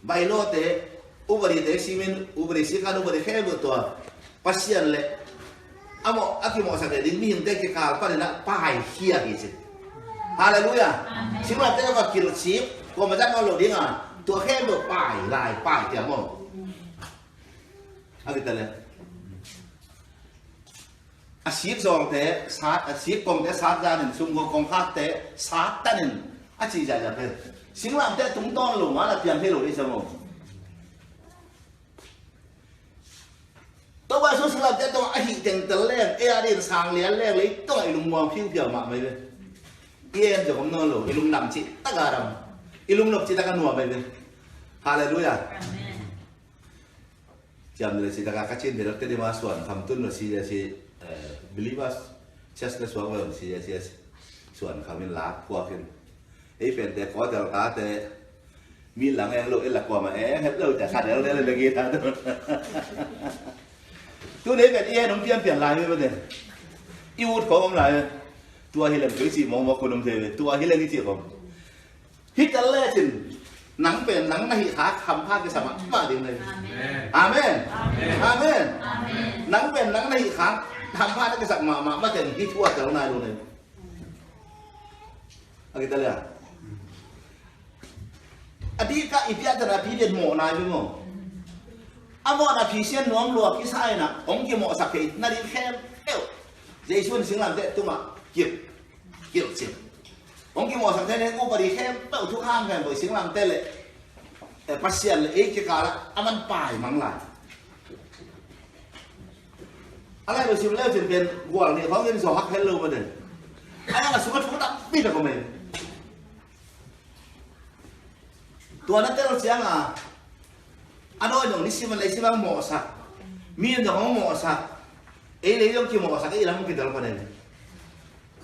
by law te, upadite simin, upadi sikhan, upadi khempeuh tua Pasian le a mawh, a kimawhsak theih ding mihingte kikal panin a paikhia hi ci. Halleluiah. Amen. Singlamteh tungah kilhcip, kuamah zat nawn lo ding a, tua khempeuh pai lai, pai tiam maw. A kite le a sik zawngte sat, a sik kongte sat zanin, sumguk kongkhakte sat tanin a cih zahzah pen singlamteh tungtawn lo man a piang thei lo ding sa maw. Topa Jesu singlamteh tungah a hih tengtel leng, ei a din sang lian leng, leitungah i lungmuang phiuphiau mahmah hi ve. I en zong om nawn lo, i lungdam cih tak a dam, i lungnop cih tak a nuam hi ve. Halleluiah. Amen. Ciam ni le cih tak a ka cin thei lo, Tedim a suan kham tun lo si, si, eh, Believers Church na suak lo si, si, si, suan kham in lak puak in. Ei pente kawtel tate mi lang eng lo, ei la kuamah eng het lo, cia khat el del lagi ta tu. Tu nei pen i en hong pianpian lai mi mate. I ut khawng om lai. Tua hi leng tu i cih mawkmawk kun om thei ve. Tua hi leng i cih khawng. Hih tal lecin nang pen nang na hih khak hampha kisa mahmah ding nei. Amen. Amen. Amen. Amen. Nang pen nang na hih khak hampha na kisak mahmah maten hih thu a tel nai lo nei. A kitel ia. A dika i piaktan a pi den mawhna hi maw. A mawhna pi sian nuam lua kisa ina hong kimawhsak thei nading khempeuh Jesu in singlamteh tungah kilh, kilhcip. Hong kimawhsak thei nading upadi khempeuh, thukham khempeuh singlamteh le, eh, Pasian le ei kikal ah a man pai mang lai. A lai lo sim leu cin pen gual nih khawng in zaw hak hel lo maw den. A yang a sung a thu tampi tak om ei. Tua na tel ciang a, a dawi zong nisim a leisim a mawhsak, mi in zong hong mawhsak, ei lei zong kimawhsak, ei lam hong kitel pan ei.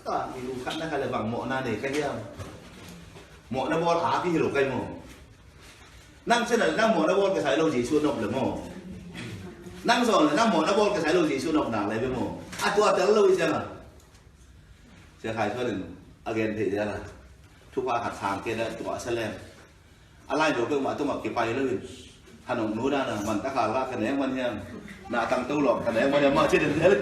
Ka mi lu khat na ka le bang mawhna nei ka hiam? Mawhna bawl a pi hi lo kai maw. Nang cina nang mawhna bawl ka sai lo Jesu nop le maw. Nang zawn le nang mawhna bawl kisai lo Jesu na upna le ve maw? A tua tel lo i ciang a. Sia Khai Suan in a gen thei dia la. Thupha khat sang kei na tua a sa lem. A lai lo kei mah tungah kipai lo in. Hanong nu na na man ta kha la ka neng man hiam. Na tang to lawk ka neng man hiam mah ci den tel.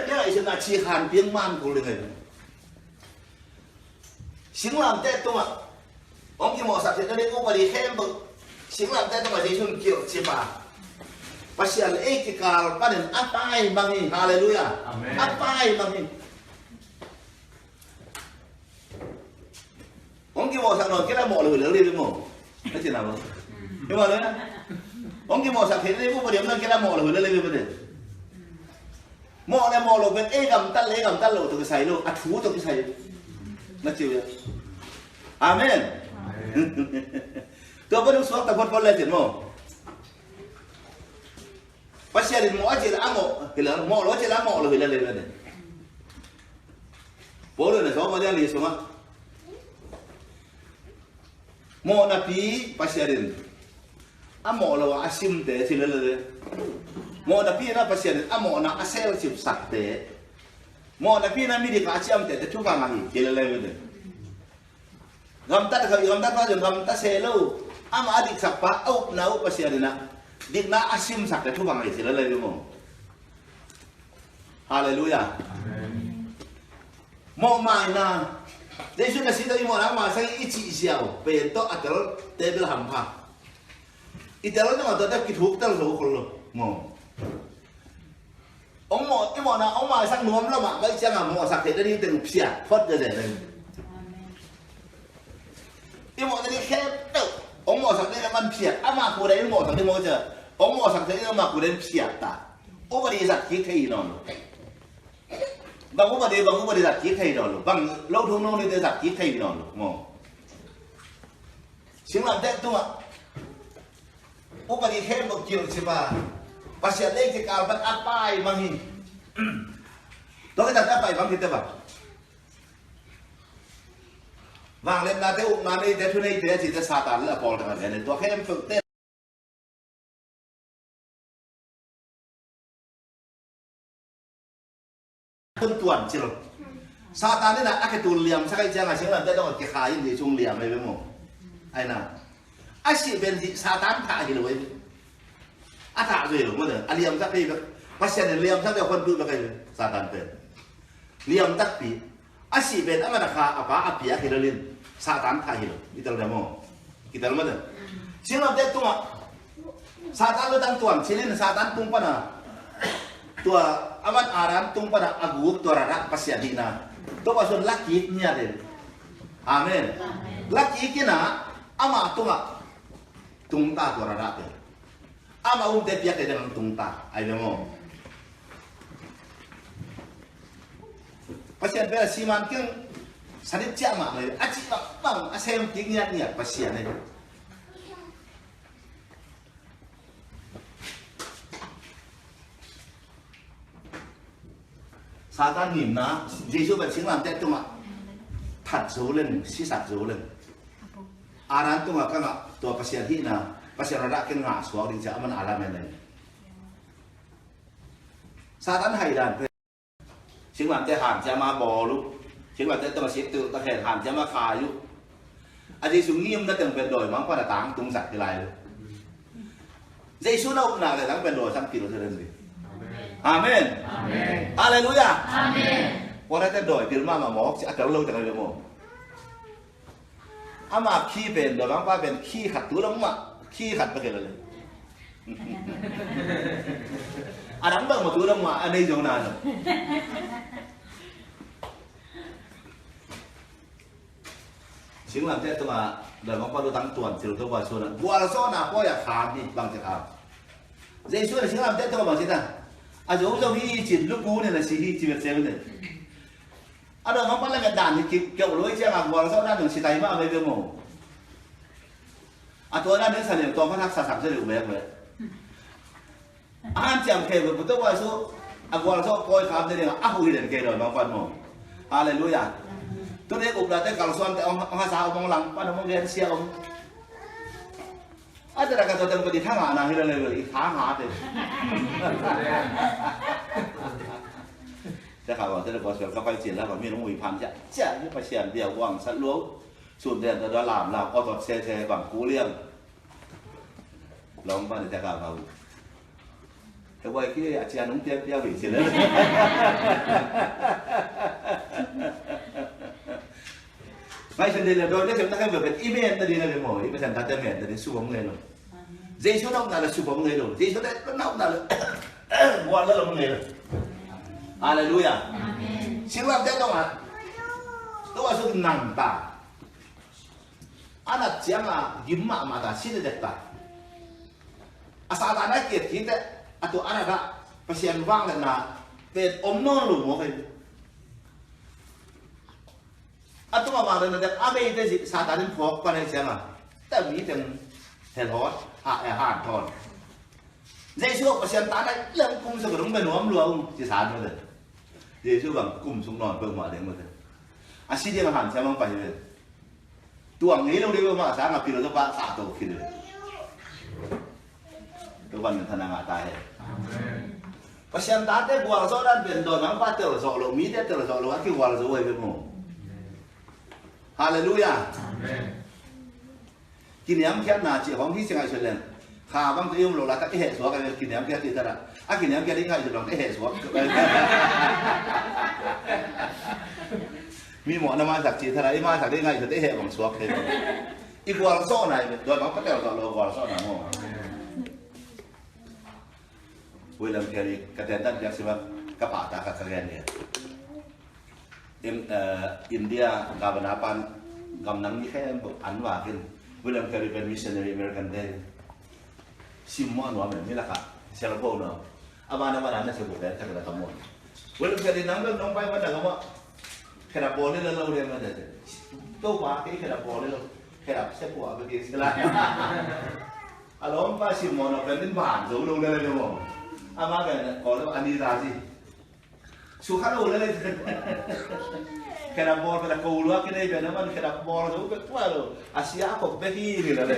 Kei lai sin na ci khan piang man kul ding ai. Singlamteh tungah hong kimawhsak theihna ding upadi khempeuh singlamteh tungah Jesu in kilhcip a, Pasian le ei kikal panin a paimang hi. Halleluiah. Amen. A paimang hi. Hong kimawhsak nawn kei la mawh lo hi lel ding maw? Na cina maw? Hi maw le? Hong kimawhsak theihna ding upadi om nawn kei la mawh lo hi lel ding maw? Mawh le mawh lo pen ei gamtat le ei gamtat lo tawh kisai lo, a thu tawh kisai lo. Na ci uh ia? Amen. Amen. Tua panin suakta photphot le cin maw? Pasian in mawh a ci le a mawh hi lel, mawh lo a ci le a mawh lo hi lel le. Paul in a sawm a dia li sungah Mawhnapi Pasian in a mawh lo a a simte ci lel le. Mawhnapi in a Pasian in a mawhna a selcipsakte. Mawhnapi in a midik a a ciamtehte thupha ngah hi ci lel le. Gamtat kha, gamtat pa zong gamta se lo. Amah a diksak pa a upna uh Pasian in a dikna a simsakte thupha ngah hi ci lel le maw? Halleluiah. Amen. Mawhmaina. Jesu na si tawh i mawhna maisak i cih ziau pen tawh a tel te bel hampha. I tel tawh a tel te kithuk tel zo khol lo. Maw? Hong mawh, i mawhna hong maisak nuam lo mah, maisak ciangin mawhsak theih nading teng phiat phot zel zel. I mawhna ding khempeuh hong mawhsak ding a man phiat. Amah kua ding mawhsak ding mawh cia. Hong mawhsak ding amah kua ding phiat ta. Upadi zat kik thei hi nawn lo. Bang upadi, bang upadi zat kik thei hi nawn lo. Bang lo thong lo ni te zat kik thei hi nawn lo. Maw? Singlamteh tungah upadi khempeuh kilhcip a, Pasian le ei kikal pan a paimang hi. Tua khit a paimang khit te bang? Vangliatnate, upna neite, thuneite a cihte Satan le a pawl teng a gen hi. Tua khempeuhte hun tuancil. Satan in a, a khe tul liamsak ahih ciangin singlamteh tawh a kikhai in hi sung liam ahi ve maw? Ahi na. A sih pen Satan thah hi lo ahi ve. A thah zo hi lo maw te. A liamsak thei bek. Pasian in liamsak thei a khonpih bek ahi ve. Satan pen liam takpi. A sih pen a man a kha a pa a piak hi lo in Satan thah hi lo. I tel deuh maw? Kitel maw te. Singlamteh tungah Satan lutang tuancil in Satan tung pana tua a man Adam tung pana a guk tua rarah Pasian hihna. Tua Pasian lakik ngiat in. Amen. Lakik in a amah tungah tungta tua rarah te. Amah umte piak te dang tungta. Ahi ve maw? Pasian pen a siman keng sanit ciah mahmah hi. A cih bangbang a sem kik ngiatngiat Pasian hi. Satan ngimna, Jesu pen singlamteh tungah that zo leng, sisak zo leng. Adam tungah ka ngah tua Pasian hihna, Pasian rarah keng ngah suak ding cia a man Adam en ahi. Satan haidan pen singlamteh hanciam a bawl uh. Singlamteh tawh a sik tuh ta khen hanciam a khai uh. A Jesu ngimna teng pen dawimangpa'n a tangtung zat hi lai uh. Jesu na upna le tang pen dawi sang pil uh hi den ding. Amen. Halleluiah. Amen. Pawlkhatte dawi pil mahmah mawk ci a tel lo teng a hi ve maw? Ama khi pen, dawimangpa pen khi khat tu dong mah, khi khat bek hi lo le. A dang bang mah tu dong mah a nei zo na lo. Singlamteh tungah dawimangpa lutang tuancil Topa Jesu na gualzawhna pawi a kham hi bang ci kham. Jesu na singlamteh tungah bang ci ta. A zo zo hi cin lupu ne na si hi ci bek ci ne. A dawimangpa lamet dan hi keuh lo hi ciangin gualzawhna dong si tai mah a mei bek maw? A tua dan ding sa liang tua man haksa sak zel uh mei mei. A hanciam khe bek Topa Jesu a gualzawh pawi kham ding a huh hi den kei dawimangpa'n maw? Halleluiah. Tuni upnate kalsuante hong hasa om hong langpan om hong gensia om. A te da ka to teng pati thanga na hi la le i thanga te. Te kha wa te le gospel ka pai chin la ba mi nung wi phan cia cia ni Pasian bia wang sat lo. Sun den ta da lam lam o tot se se bang ku liang. Long ba ni te ka ba. Te wai ki a cia nung pia pia wi chin le. Ngai sen de le do ne sem ta ka ba i men ta di na le mo i Pasian ta te men ta di su bang le lo. Jesu na na le su bang le lo. Jesu na na le wa la lo le lo. Hallelujah. Amen. Silva te to ma. To wa su nang ta. A nat ciang a gim mahmah ta, sin a dek ta. A Satan a kiat khit teh a tua a nat ah Pasian vangliatna pen om nawn lo maw kei. A tua vangliatna dek a bei teh Satan in phawk pan ahi ciang a, teh mi teng hel hawt, ha, eh, hanthawn. Jesu Pasian ta na lem kum sa ka dong bia nuam lua ung ci sa nuam le. Jesu bang kum sung nawn peuhmah ding mah te. A si ding a hanciam bang pai hi ve. Tuang ngei lo ding mah sang a pil lo pa ka to khit ve. Topa'n thana ngah ta hen. Pasian tate gualzawh dan pen dawn bang pa telzawh lo, mite telzawh lo a kigualzo uh hi ve maw. Hallelujah. Kiniamkhiatna cih hong hi si ngaihsut leng. Kha bang tawh i om loh laitak i hehsuak a, kiniamkhiat cih tara. A kiniamkhiat i ngaihsut bang i hehsuak. Mi mawhna maisak cih tara, i maisak i ngaihsut i heh bang suak thei bang. I gualzawhna i dawn bang patel zawh lo gualzawhna maw. William Carey ka tentan piak simak ka pahtak a ka gen hi. In, eh, India governor pan gam nang ni khempeuh an vakin William Carey pen missionary American te. Simmawh nuam em, mi lakah cell phone no. A ban a ban a na sia buh pen tak la ka muh. William Carey nang bel nong pai ban a ka muh. Khedap bawl ni la lo le ma te. Topa kei khedap bawl ni lo. Khedap sia buh a bek kei sia la. A lawmpa simmawh no pen in ban zo lo le le maw. Ama pen ko lo ani ta si. Sukha lo le le. Khedap bawl, khedap ko lua kinei pen a man khedap bawl zo pek tua lo. A sia khop bek hi ni la le.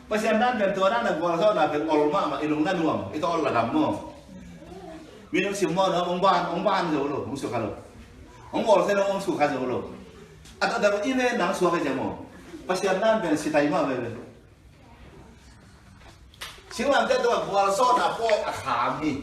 Pasian dan pen tua dan a gualzawhna pen ol mahmah, i lung na nuam, i tawl la dam maw. Mi nong simmawh no hong ban, hong ban zo lo, hong sukha lo. Hong bawl se no hong sukha zo lo. A tua dan i men nang suak a i cia maw. Pasian dan pen sitai mah veve. Singlamteh tua gualzawhna pawi a kham hi.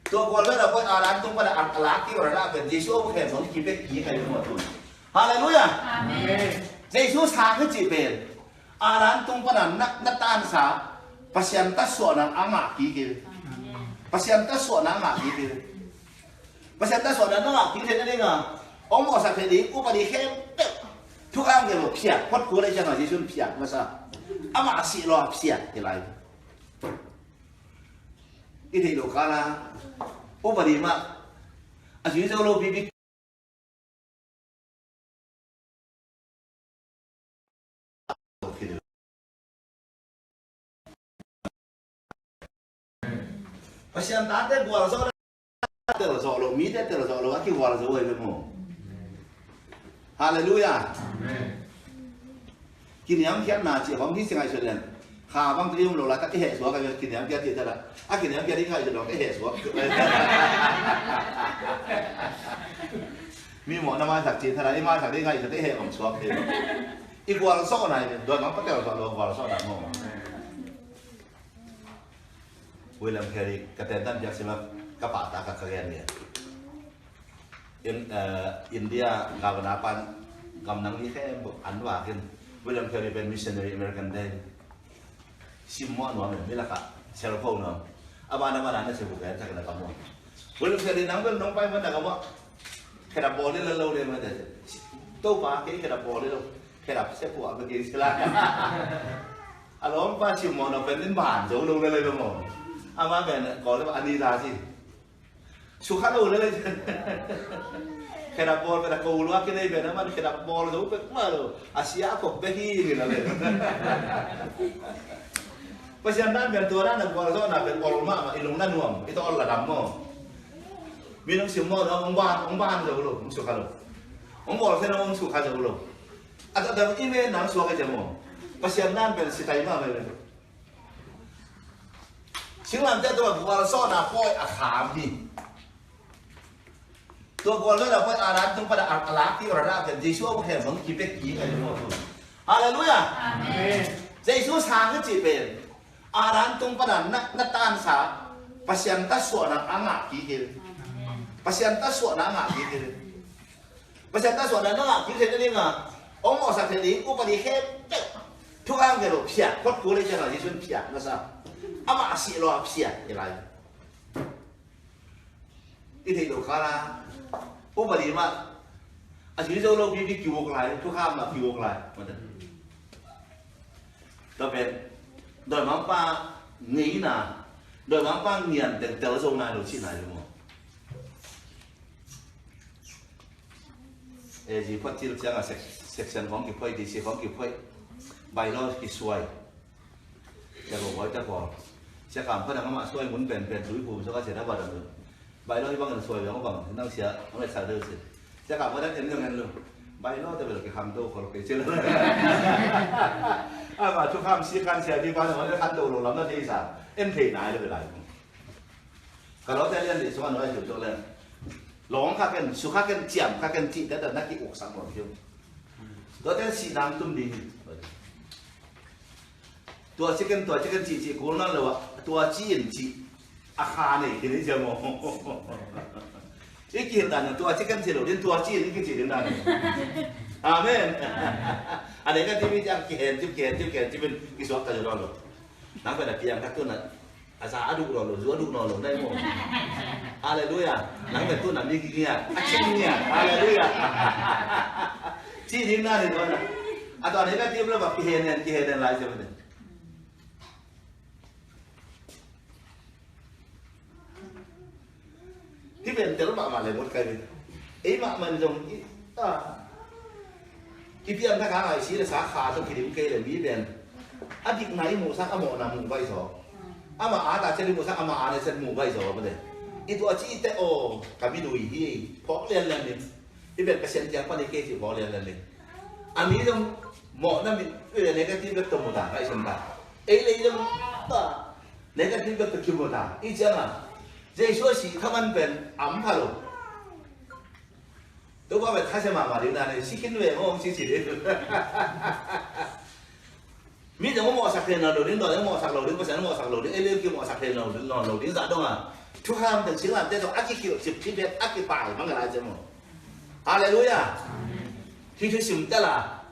Tua gualzawhna pawi Adam tung pana a lak kik rana pen Jesu a khen zong kipek kik a hi maw tun. Hallelujah. Amen. Jesu sang hi cih pen Adam tung pana na, na tansa Pasian ta suahna a ngah kik hi. Pasian ta suahna a ngah kik hi. Pasian ta suahna na ngah kik theihna dingin hong mawhsak theih ding upadi khempeuh thukham kei lo phiat, phot kul a i ciangin Jesu in phiat masa. Amah a sih lo a phiat hi lai. I theih loh kala upadi mah a zui zo lo pipi. Pasian tate gualzawh, telzawh lo, mite telzawh lo a kigualzo uh hi ve maw. Hallelujah. Kiniamkhiatna cih hong hi si ngaihsut leng. Kha bang tawh i om loh laitak i hehsuak a, kiniamkhiat cih tara. A kiniamkhiat i ngaihsut leng i hehsuak. Mi mawhna maisak cih tara, i maisak i ngaihsut i heh bang suak. I gualzawhna hi, dawn bang patel zawh lo gualzawhna maw. William Carey ka tentan piak simak ka pahtak a ka gen hi. In, eh, India governor pan gam nang ni khempeuh an vakin William Carey pen missionary American te. Simmawh nuam em, mi lakah cell phone no. A ban a ban a na sia buh pen tak na ka muh. William Carey nang bel nong pai man na ka muh. Khedap bawl ni la lo le ma te. Topa kei khedap bawl ni lo. Khedap sia buh a bek kei sia la. A lawmpa simmawh no pen in ban zo lo le le maw. Ama pen ko le ani ta si. Sukha lo le le. Khedap bawl, khedap ko lua kinei pen a man khedap bawl zo pek mah lo. A sia khop bek hi ni la le. Pasian dan pen tua dan a gualzawhna pen ol mahmah, i lung na nuam, i tawl la dam maw. Mi nong simmawh no hong ban, hong ban zo lo, hong sukha lo. Hong bawl se no hong sukha zo lo. A taktak i men nang suak a ciam aw. Pasian nan pen sitai mahmah hi. Singlamteh tungah gualzawhna pawi a kham hi. Tua gualzawhna pawi Adam tung pana a lak kik a rah pen Jesu a hong khem bang kipia kik a hi maw. Halleluiah. Amen. Jesu sang a cih pen Adam tung pana na, na tansa Pasian tasuahna a ngah kik hi. Pasian tasuahna a ngah kik hi. Pasian tasuahna na ngah kik theihna dingah hong mawhsak theih ding upadi khempeuh thukham kei lo phiat, khuat kul ei ciangah Jesu in phiat masa. Amah a sih lo a phiat hi lai. I theih lo khala upadi mah a sih zo lo pipi kiwuk lai, thukham mah kiwuk lai. Tua pen dawimangpa ngeina, dawimangpa ngian teng tel zo nai lo cih nai lo maw. E, zi phuat cil ciangah sek-, section khawng kiphoih, D C khawng kiphoih, bylaw kisuai. Sia ko koi ta ko. Sia kam pha dang amah suai mun pen pen tui phum so ka sia da ba dang. Bylaw hi bang suai bang bang nang sia ang le sa de si. Sia kam pha dang en dang en lu. Bylaw ta bel ki kham to khol kei cil. Ama thukham si kan sia di ba dang kham to lo lam na thei sa. En thei nai le bel lai. Ka lawmte lian dih sungah nuai hiu tuk leng lawng kha ken, su kha ken, ciam kha ken cihte dah na ki-uksak nuam hiu. Tuate sihnam tum ding hi. Tua ci ken, tua ci ken cih cih kul nawn lo ah tua ci in cih a kha nei khin hi cia maw. I kihilh dan tua ci ken ci lo ding, tua ci in i kicih ding dan hi. Amen. A nei ka timi ciang kihen cip, kihen cip, kihen cip in kisuak ta nawn lo. Nang pen a piang khat tu na a za a duh nawn lo, zu a duh nawn lo nai maw. Halleluiah. Nang pen tu na mi ki ngiat, a cing ngiat. Halleluiah. Ci ding na ni tuan na. A tuan ni na tim lo ba kihen en, kihen en lai cia pen. Hih pen tel mahmah le mut kai ve. Ei mahmah in zong i, a, i piang thak hang a i si le sa kha zong kidim kei le mi pen a dikna i muhsak a mawhna muh baih zaw. Amah a ta ciat i muhsak amah a na ciat muh baih zaw mate. I tua ci i te aw ka minui hi ei phawk lianlian in. I pen Pasian kiang pan i kei ci phawk lianlian in. A mi zong mawhna mi negative bek tawh mu ta, ngaihsun ta. Ei le ei zong ta. Negative bek tawh kimu ta. I ciangah Jesu a sih thaman pen am pha lo. Topa pen khasia mahmah ding dan hi, si khin ve maw, si si ding. Mi zong a mawhsak thei nawn lo ding, dawi a mawhsak lo ding, Pasian a mawhsak lo ding, ei le ei kimawhsak thei nawn lo ding, nawn lo ding zah dong a. Thukham teng singlamteh tawh a kikhilh cipcip pen a kipai bang a lai ciang maw. Halleluiah. Hih thu sim tel a.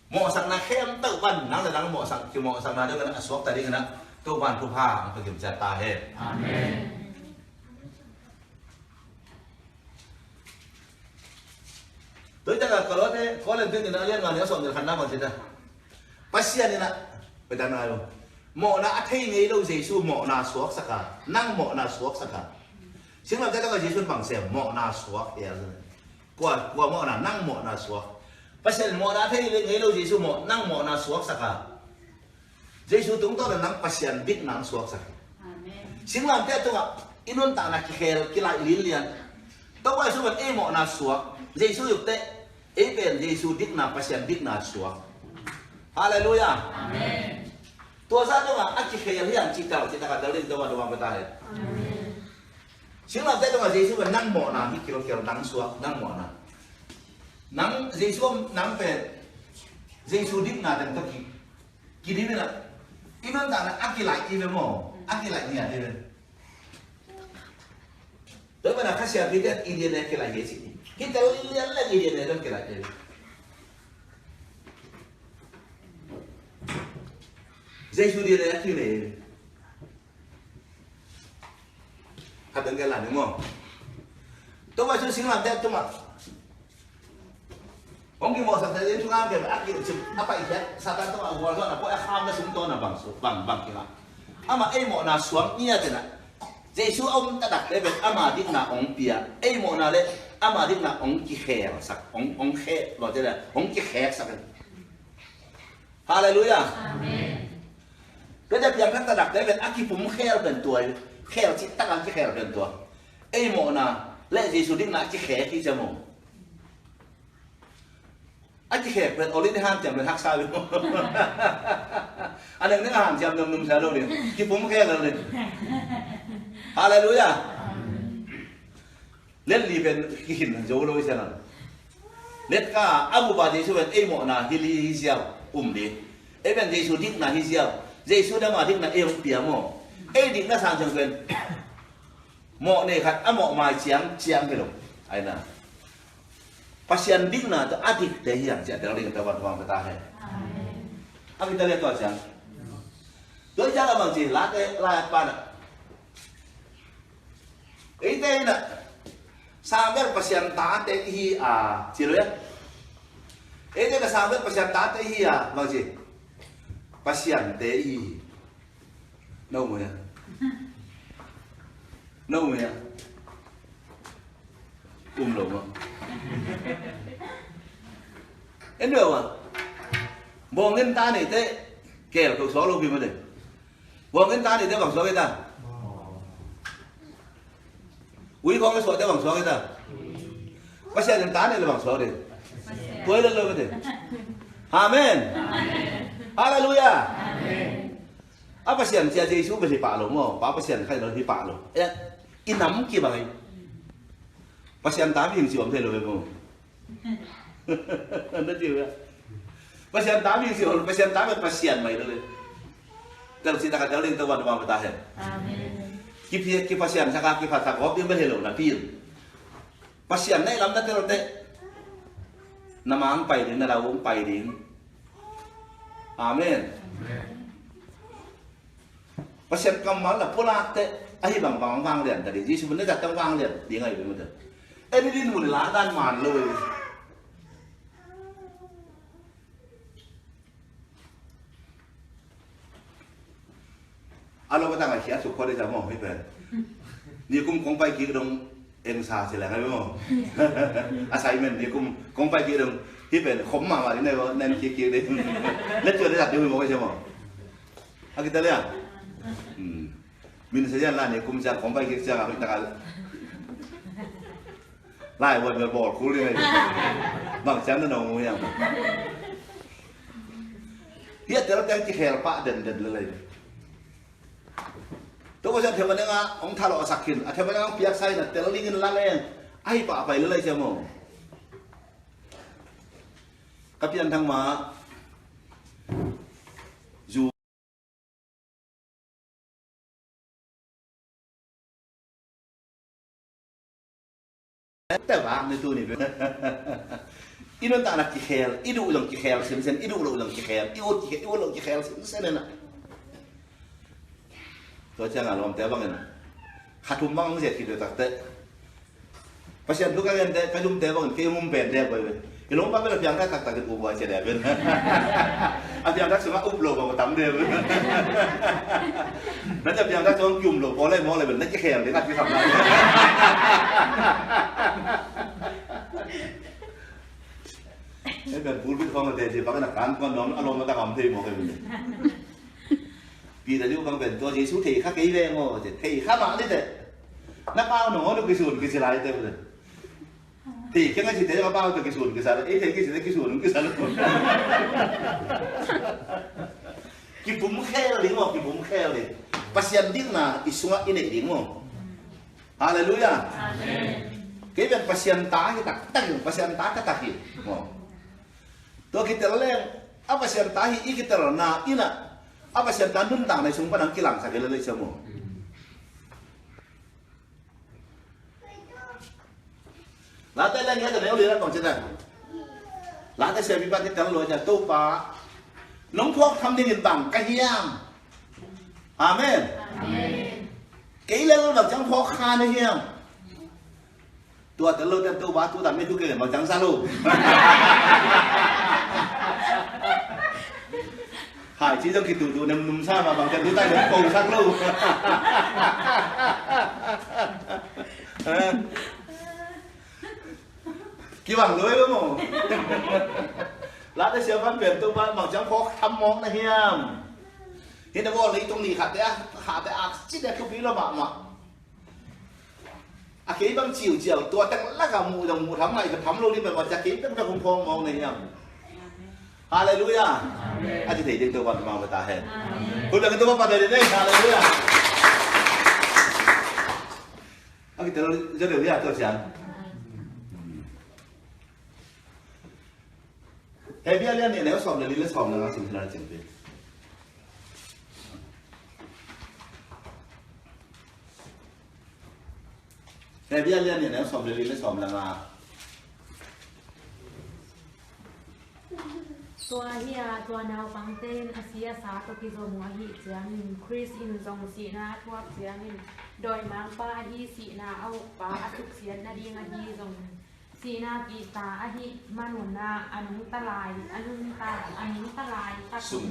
Mawhsakna khempeuh pan nang le nang mawhsak, kimawhsakna deuh in a suakta dingin a Topa'n thupha hong pia kim ciat ta hen. Amen. Tua hi takah Kolose, Korin tu in a lian nga ni a sawm ni khatna bang ci ta. Pasian in a, pai ta nai lo. Mawhna a thei ngei lo Jesu mawhna suaksak a, nang mawhna suaksak a. Singlamteh takah Jesu in bang sem, mawhna suak hi a. Kua, kua mawhna, nang mawhna suak. Pasian mawhna thei ngei lo Jesu maw, nang mawhna suaksak a. Jesu tungtawn in nang Pasian dikna hong suaksak. Amen. Singlamteh tungah i nuntakna kikhel, kilaih linlian. Topa Jesu pen ei mawhna suak. Jesu yuk teh ei pen Jesu dikna, Pasian dikna suak. Halleluiah. Amen. Tua sa tungah a kikhel hiam cih tal, cih takah dal ding Topa, Topa mawhna ta hen. Amen. Singlamteh tungah Jesu pen nang mawhna hi kilkel, nang suak, nang mawhna. Nang Jesu, nang pen Jesu dikna teng tawh ki, kidim in a, i nuntakna a kilaih i ve maw, a kilaih ngiat i ve. Tua pen a khasia pite i D N A kilaih hi ci. Hih tel lian leng i D N A tawh kilaih i ve. Jesu D N A a kinei i ve. Khat dang kei la ni maw. Topa Jesu singlamteh tungah hong kimawhsak ta ding thukham kei a kilcim a paikhiat Satan tungah a gualzawhna pawi a kham na sung tawna bang su, bang, bang kingah. Amah ei mawhna suak ngiat in a. Jesu a um taktakte pen ama dikna hong pia. Ei mawhna le ama dikna hong kikhelsak, hong, hong khe, lawhte le hong kikheksak in. Halleluiah. Amen. Tua ciang piangthak taktakte pen a kipum khel pen tua hi, khel cih tak a kikhel pen tua. Ei mawhna le Jesu dikna a kikhek hi cia maw. A kikhek pen, olin i hanciam pen haksa pen. A nengneng a hanciam nuamnuam sa lo ding. Kipum khek lo ding. Halleluiah. Let li pen kihin zo lo i siang a. Let ka a bup a Jesu pen ei mawhna hi li hi ziau um ding. Ei pen Jesu dikna hi ziau. Jesu dam a dikna ei hong pia maw. Ei dikna sang ciang pen mawh nei khat a mawh mai ciang ciang hi lo. Aina. Pasian dikna tawh a dikte hi ang ciah tel ding tawh van van pata he. Amen. A kita le tua ciang. Tua ciang a bang ci late lai at pana. Eite ina Samuel Pasian tate ihi a ci lo ya. Eite ina Samuel Pasian tate ihi a bang ci. Pasian te ihi. No mu ya. No mu ya. Um lo ma. En lo ma. Bawng in ta nei te kel ko so lo pi ma de. Bawng in ta nei te bang so ke ta. Ui kong le so te bang so ke ta. Pasian in ta nei le bang so de. Tuai le lo ma de. Amen. Halleluiah. A Pasian cia Jesu bel hi pah lo maw, Pa Pasian khai lo hi pah lo. Eh, i nam kibang hi. Pasian ta bing si om thei lo ve maw. Na tiu ya. Pasian ta bing si om, Pasian ta bel Pasian mai lo le. Tel si ta ka tel ding ta wan wan ta hen. Amen. Ki pi ki Pasian sa ka ki pha sa ko ding bel he lo na pil. Pasian na i lam na tel te. Na mang pai ding, na lau pai ding. Amen. Pasian kammal na pulak te ahi bang bang vanglian ta ding. Jesu na zat tang vanglian ding ahi bang ta. Eni din mun la dan man lo. A lo batang a khia suk khua dei sa mawh hi pen. Nikum kong pai kik dong eng sa si leng a mawh. Assignment nikum kong pai kik dong hi pen khom mahmah ding nei nen kik kik dei. Lecture dei dak ding hi mawh ka sia mawh. A kita lea. Min sa yan la nikum siang kong pai kik siang a hoih taka. Lai buat bel bawl kul ding ahi. Bang ciang na nong mu hiam. Hi a tel teng kikhel pah den den lel ahi. Tua ko ciang a themah neng a hong thalawh sak khin a themah neng a hong piaksa in a tel dingin la leng ahi pah pai lel ahi ciam aw. Ka pianthak ma zu Teh vak ni tuni. I nuntakna kikhel, i duh zong kikhel sinsen, i duh loh zong kikhel, i ut kikhel, i ut loh kikhel sinsen ena. Tua ciang a lawmte bangin kha thum bang hong ziat khit takte Pasian thu ka gente, ka zumte bangin kei hong um pen dek bai ve. I lawmpa pen a piangthak taktak in up ua cia dek pen. A piangthak sungah up lo bang a tam dek pen. Na cia piangthak sungah ki um lo pawl lai maw lai pen na kikhel dek a kisam lai. Ei pen pulpit khawng a teci pakin a kan kuan nuam a lawm a tak a om thei maw kei pen. Peter liu bang pen tua Jesu thei kha kei veng aw ci, thei kha mah ni teh. Na pau nong aw lu kisun kisi lai teh. Thei keng a ci teh ka pau teh kisun kisa lo, ei thei kisi teh kisun kisa lo. Kipum khel ding maw, kipum khel ding. Pasian dikna i sungah i neih ding maw. Halleluiah. Amen. Kei pen Pasian ta hi taktak hi, Pasian ta ka tak hi maw. Tua kitel leng a Pasian ta hi i kitelna in a Pasian ta nuntakna i sung pan hong kilangsak hi lel ei cia maw. Late leng hi a ta neu lian a kong ci ta. Late siapipa kitel lua cia Topa nong phawk tham dingin bang ka hiam. Amen. Amen. Kei lel bang ciang phawk kha na hiam. Tua tel lo ten Topa tu dan mi thu kei le mau cang sa lo. Hai ci zong kitu tu nem num sa ma bang ten tu tai ko sak lo. Kibang lo e lo mo. Late sia van pen Topa mau cang phawk tham mawk na hiam. Hi na bawl leitung ni khat te a khat te a ci te thupi lo mahmah. A kei bang ciuciau tua teng lak a muh dong muh tham ngai ka tham lo ding pen tua cia kei bang ka hong phawng mawng nei hiam. Halleluiah. Amen. A ci thei ding Topa Topa mah ta hen. Amen. Hun dang Topa mah ta hen. Halleluiah. A kitel zaw deuh hi a, tua ciang. Hebru a lian nih, a neu sawm le li le sawm le nga sim thei na cing pi. Hebru a lian nih, a neu sawm le li le sawm le nga. Tua hi a, tua naupangte in a si a sa tawh kizom uh ahih ciangin, Khrist in zong sihna a thuak ciangin, dawimangpa ahi sihna a ukpa a suksiat nading ahi zongin, sihna kihta ahih manun ah a nungta lai, a nungta, a nungta lai takun. Sum.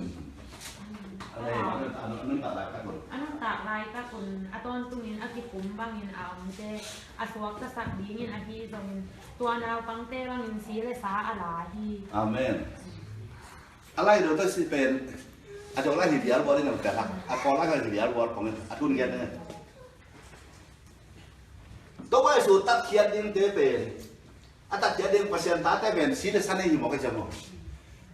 A nungta lai takun. A nungta lai takun, a tawntungin a kikum bangin a omte a suaktasak dingin ahi zongin, tua naupangte bangin si le sa a la hi. Amen. A lai do ta si pen, a dong lai hi bial bual in a kala, a kawl lai hi bial bual pong in, a tun gen ne. Tua bai su tatkhiat dingte pen, a tatkhiat ding Pasian tate pen si le sa nei hi maw ka ci maw.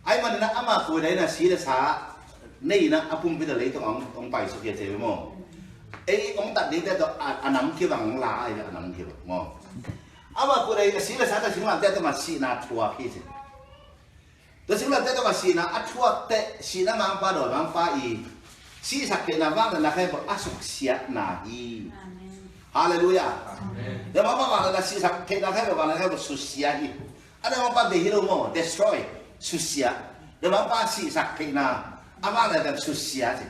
Ahih manin a ama kua dai na si le sa nei na a pumpi na leitung hong, hong pai suk hi a ci maw. Ei hong tat dingte tawh a, a nam kibang hong la, a nam kibang maw. Ama kua dai a si le sa ta singlamteh tawh mah sihna thuak hi ci. Tua singlamteh tawh a sihna a thuak teh, sihna mangpa, dawimangpa i sihsak theihna, vangliatna kha a suksiatna hi. Amen. Halleluiah. Amen. Dawimangpa vangliatna, sihsak theihna kha, vangliatna kha susia hi. A dawimangpa bei hi lo maw, destroy, susia. Dawimangpa sihsak theihna, a vangliatna susia hi.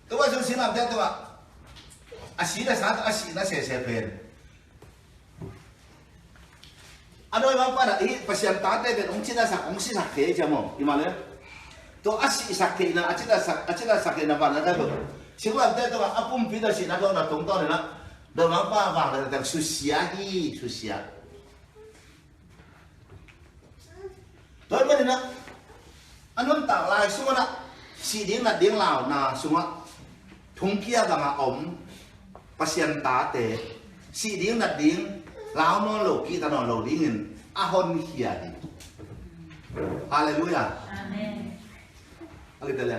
Tua bai su singlamteh tawh a si le sa tawh a sihna sese pen. A dawimangpa na i Pasian tate pen hong cinasak, hong sisak thei cia maw, i mah le. Tua a sihsak theihna, a cinasak, a cinasak theihna vangliatna kha beuh. Singlamteh tawh a pumpi tawh sihna tawh na tungtawn in a, dawimangpa vangliatna teng susia hi, susia. Tua ahih manin a, a nuntak lai sungah a, sih ding nat ding launa sungah, thongkia bangah om Pasian tate, sih ding nat ding lau nawn lo, kihta nawn lo dingin a honkhia hi. Halleluiah. Amen. A kitel le.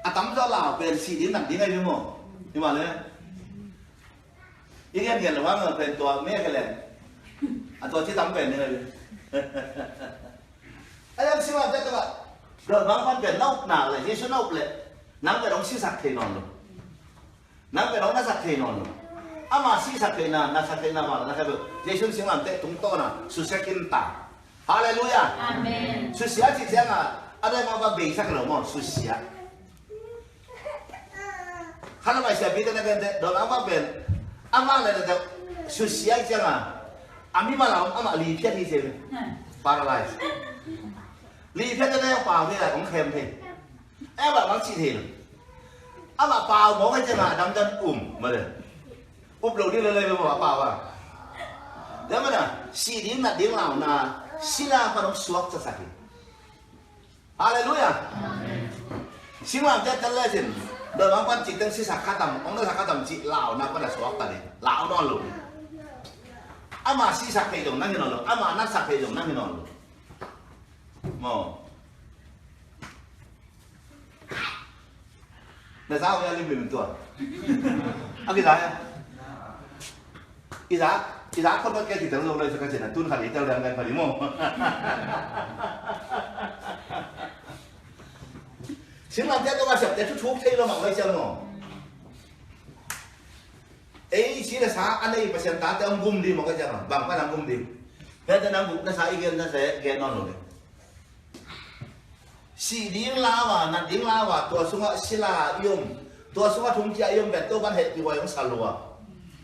A tamzaw lau pen sih ding nat ding ahi maw. Hi mah le. I gen gen lo hang pen tua me ke le. A tua ci tam pen ni. A yang singlamteh tawh a, dawimangpa pen na up nak le, Jesu na up le, nang pen hong sisak thei nawn lo. Nang pen hong nasak thei nawn lo. Ama sihsak theihna, nasak theihna vangliatna kha beuh. Jesu singlamteh tungtawn a susia khin ta. Halleluiah. Amen. Susia cih ciangin a, a dawimangpa beisak lo maw, susia. Kha na mai sia pi te na gen te, dawimangpa pen, ama le na te, susia ciangin a, a mimal a om, ama li phiat hi ci ve. Paralyze. Li phiat te na hong pau thei lai, hong khem thei. Ama bang ci thei lo. Ama pau mawk hi ciangin a, a damdam um, mah le. Up lo ding le le maw a pau a. Tua manin a, sih ding nat ding launa, sila pan hong suaktasak hi. Halleluiah. Singlamteh tel le cin, dawimangpan cih teng sisak kha tam, hong nasak kha tam cih launa pan a suakta ding. Lau nawn lo. Ama sihsak thei zong nang hi nawn lo. Ama nasak thei zong nang hi nawn lo. Maw. Na za uh hia limlim tua. A kiza hia. I za, i za khon vat kia kitel lo lai sa ka cina tun khat i tel dang kai pha di maw. Singlamteh tawh a siamte thu thuk thei lo mah lai sia maw. Ei si le sa a nei Pasian tate hong gum di maw ka cia maw. Bang pan hong gum di. Pia te nang gum na sa i gen na se gen nawn lo le. Sih ding lau a, nat ding lau a, tua sungah sila i om, tua sungah thongkia i om pen Topan hehpih huai hong sa lua.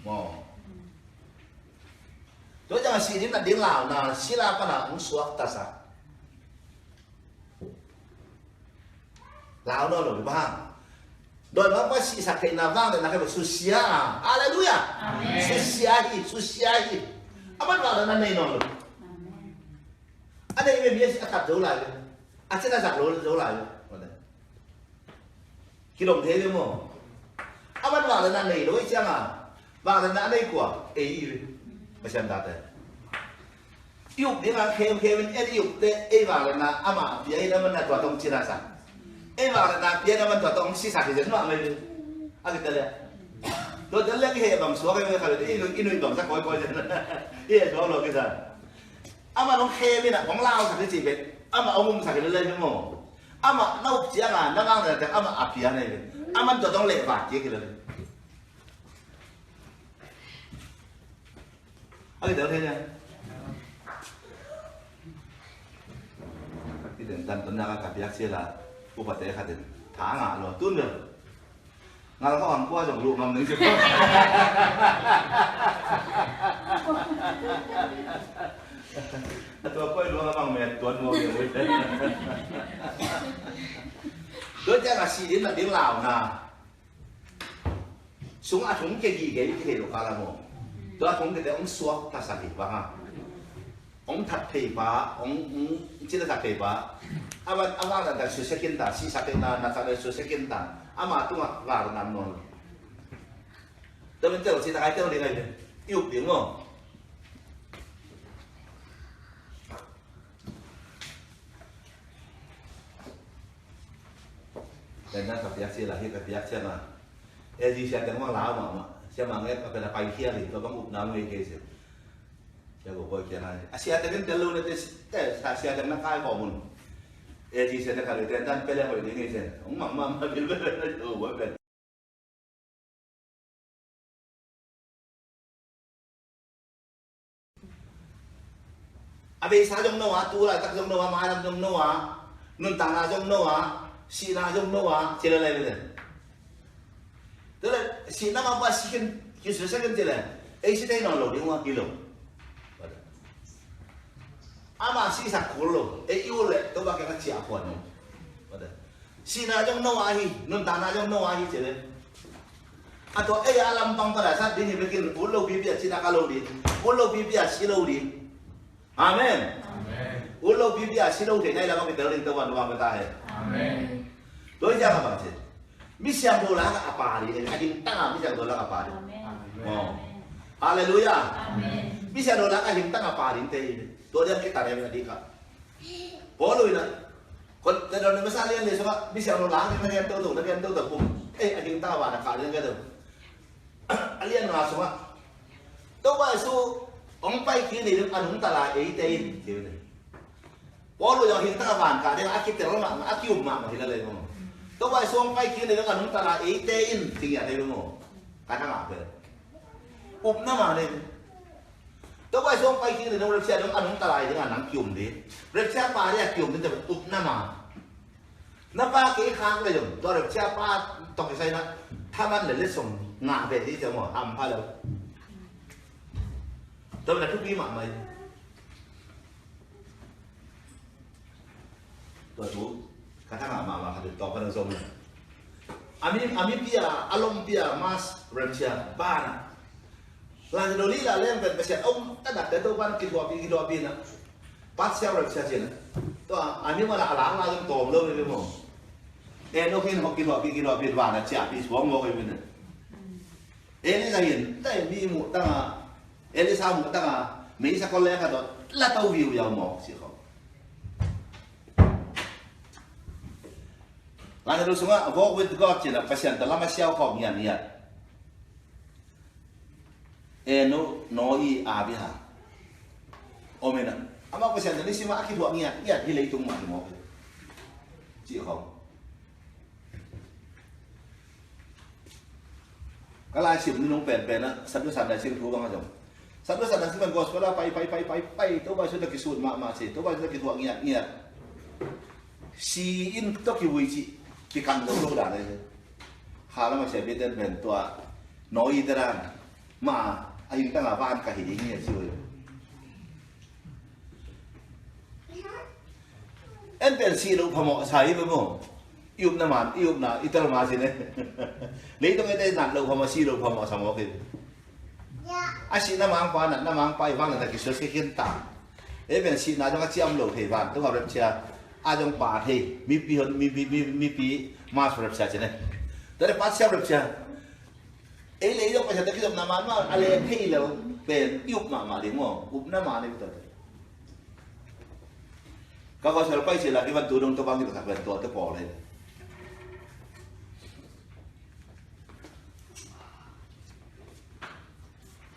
Maw. Tua ciangah sih ding nat ding launa, sila pana hong suaktasak. Lau nawn lo bang. Dawimangpa sihsak theihna vangliatna kha beuh susia. Halleluiah. Amen. Susia hi, susia hi. A man vangliatna nei nawn lo. Amen. A nei ve mi a si a khat zo lai ve. A cina sak lo zo lai ve. Kilawm thei ve maw. A man vangliatna nei lo i cianga vangliatna a nei kua ei i ve. Pasian tate. I up ding a khemkhem in, en i up teh, ei vangliatna amah pia in, aman a tua tawh hong cina sa. Ei vangliatna pia in, aman tua tawh hong sisak hi zen mahmah hi. A kite le. Tua tel le kiheh bang suak hi, kha le i nuih, i nuih bang sa kawikawi zen. I heh suak lo kisa. Amah hong khem in a, hong lausak hi ci pen. Amah hong umsak hi le le hi maw. Amah na up ciang a, na vangliatna ciang amah a pia na hi pen. Aman tua tawh hong lehvat kik hi le le. A kidel thei nia. Kidel dan tun na ka piak sia la. Upate khat in. Tha ngah lo. Tun bel. Ngal khawng ang kua zong luh ngam ning sia. A tua koi luang a bang met tuan mo ning. Tua ciang a si din na ding lau na. Sung a thong ke gige i thei lo kha la maw. Tua thong ke te hong suak ta sa hi bang a. Hong that thei pa, hong, hong cina that thei pa. A van, a van dan susia kin ta, si sa kin ta, na sa le susia kin ta. Ama tunga var nam non. Tua men tel si ta kai tel ding ai. I up ding maw. Tua na ka piak sia la hi ka piak sia ma. E ji sia teng mang lau mahmah. Sia ma nget ka pena pai khia li, tua bang upna ngei kei sia. Sia ko koi kia na. A sia teng tel lo na te, te sa sia teng na kai ko mun. E ji sia teng ka le te dan pele hoi ding ngei sia. Ong mang mang ma bil bel lo wa bel. A beisa zong no a, tu laitak zong no a, mailam zong no a, nuntakna zong no a, sihna zong no a, ci le lai le. Tule sihna ma ba sikin, kisu sikin ci le. Ei si tei no lo ding wa kilo. Ama sisak kul lo, ei i ul le, to ba ke ka cia kuan no. Sihna zong no a hi, nuntakna zong no a hi ci le. A tua ei a lampang pada sat ding hi bekin, ut lo pipi a cina ka lo ding, ut lo pipi a si lo ding. Amen. Ut lo pipi a si lo ding, ei lam a kitel ding to ban dua beta he. Amen. Tua i cia ka bang ci. Misiangtho lak a pa ding, a hing tang a misiangtho lak a pa ding. Amen. Halleluiah. Amen. Misiangtho lak a hing tang a pa ding te. Tua dia kita dia ding ka. Paul in a. Kon te don masa lian le suma misiangtho lak na gen to to, na gen to to pum. Eh, a hing tang a pa na ka lian ka to. A lian nga suma. Topa Jesu hong pai kik ni ding a nungta lai eite in. Paul in a hing tang a van kah ding a kitel mahmah, a ki-up mahmah hi la lei maw. Topa Jesu hong pai kik ni ding a nungta lai eite in, ci ngiat hi maw. Ka thangah pen. Upna ma nei. Topa Jesu hong pai kik ni ding rapture ding a nungta lai ding a nang ki-um ding. Rapture pa ding a ki-um ding te upna ma. Na pa kei khak le zong, tua rapture pa tawh kisai na, thaman le letsong ngah ve ding ci maw, hampha lo. Tua na thupi mahmah hi. Tua thu, ka thangah mahmah khat in tawm ka na zong na. A mi, a mipi a, a lompi a, mass rapture, bang a. Lai Siangtho lila leng pen Pasian om, a dakte Topa na kithuahpih, kithuahpih na. Partial rapture ci na. Tua, a mi mana a lang lai zong tawm lo hi maw. Enok in hong kithuahpih, kithuahpih, van a ciahpih suang mawk hi na. Elijah in, tai mi muh tang a, Elisha muh tang a, meisa kol le khat tawh, la to viu yau mawk ci khawng. Lai Siangtho sungah, walk with God ci na, Pasian tawh lam a siau khawm ngiatngiat. Enoch, Noah, Abraham. Om in a. Amau Pasian tawh nisim a kithuah ngiatngiat hi leitung mah hi mawk hi. Ci khawng. Ka laisim ni nung penpen a, Sadducee dancing thu bang a zong. Sadducee dancing pen gospel a pai, pai, pai, pai, pai, Topa Jesu tawh kisut mahmah ci, Topa Jesu tawh kithuah ngiatngiat. Si in tawh kivui ci, kikang zo lo dan a hi. Kha lam a sia biten pen tua, Noah te dan, ma, a hing tang a van ka hi ding hi a ci ui. En pen si lo phamawh sa hi maw. I upna man, i upna, i tel ma si ne. Leitung ete nat lo phamawh, si lo phamawh sa mawk hi. A sihna mangpa, natna mangpa i vang na ta kisusia khin ta. E pen sihna zong a ciam lo thei van, tua rapture a zong pa thei, mipi hon, mipi, mi, mipi mass rapture ci ne. Tua le partial rapture. Ei le ei zong Pasian tawh kizopna man mah a le thei lo pen i up mahmah ding maw, upna man i up ta. Ka gospel pai sila kiban tu dong tua bang hi taktak pen tua te pawl hi.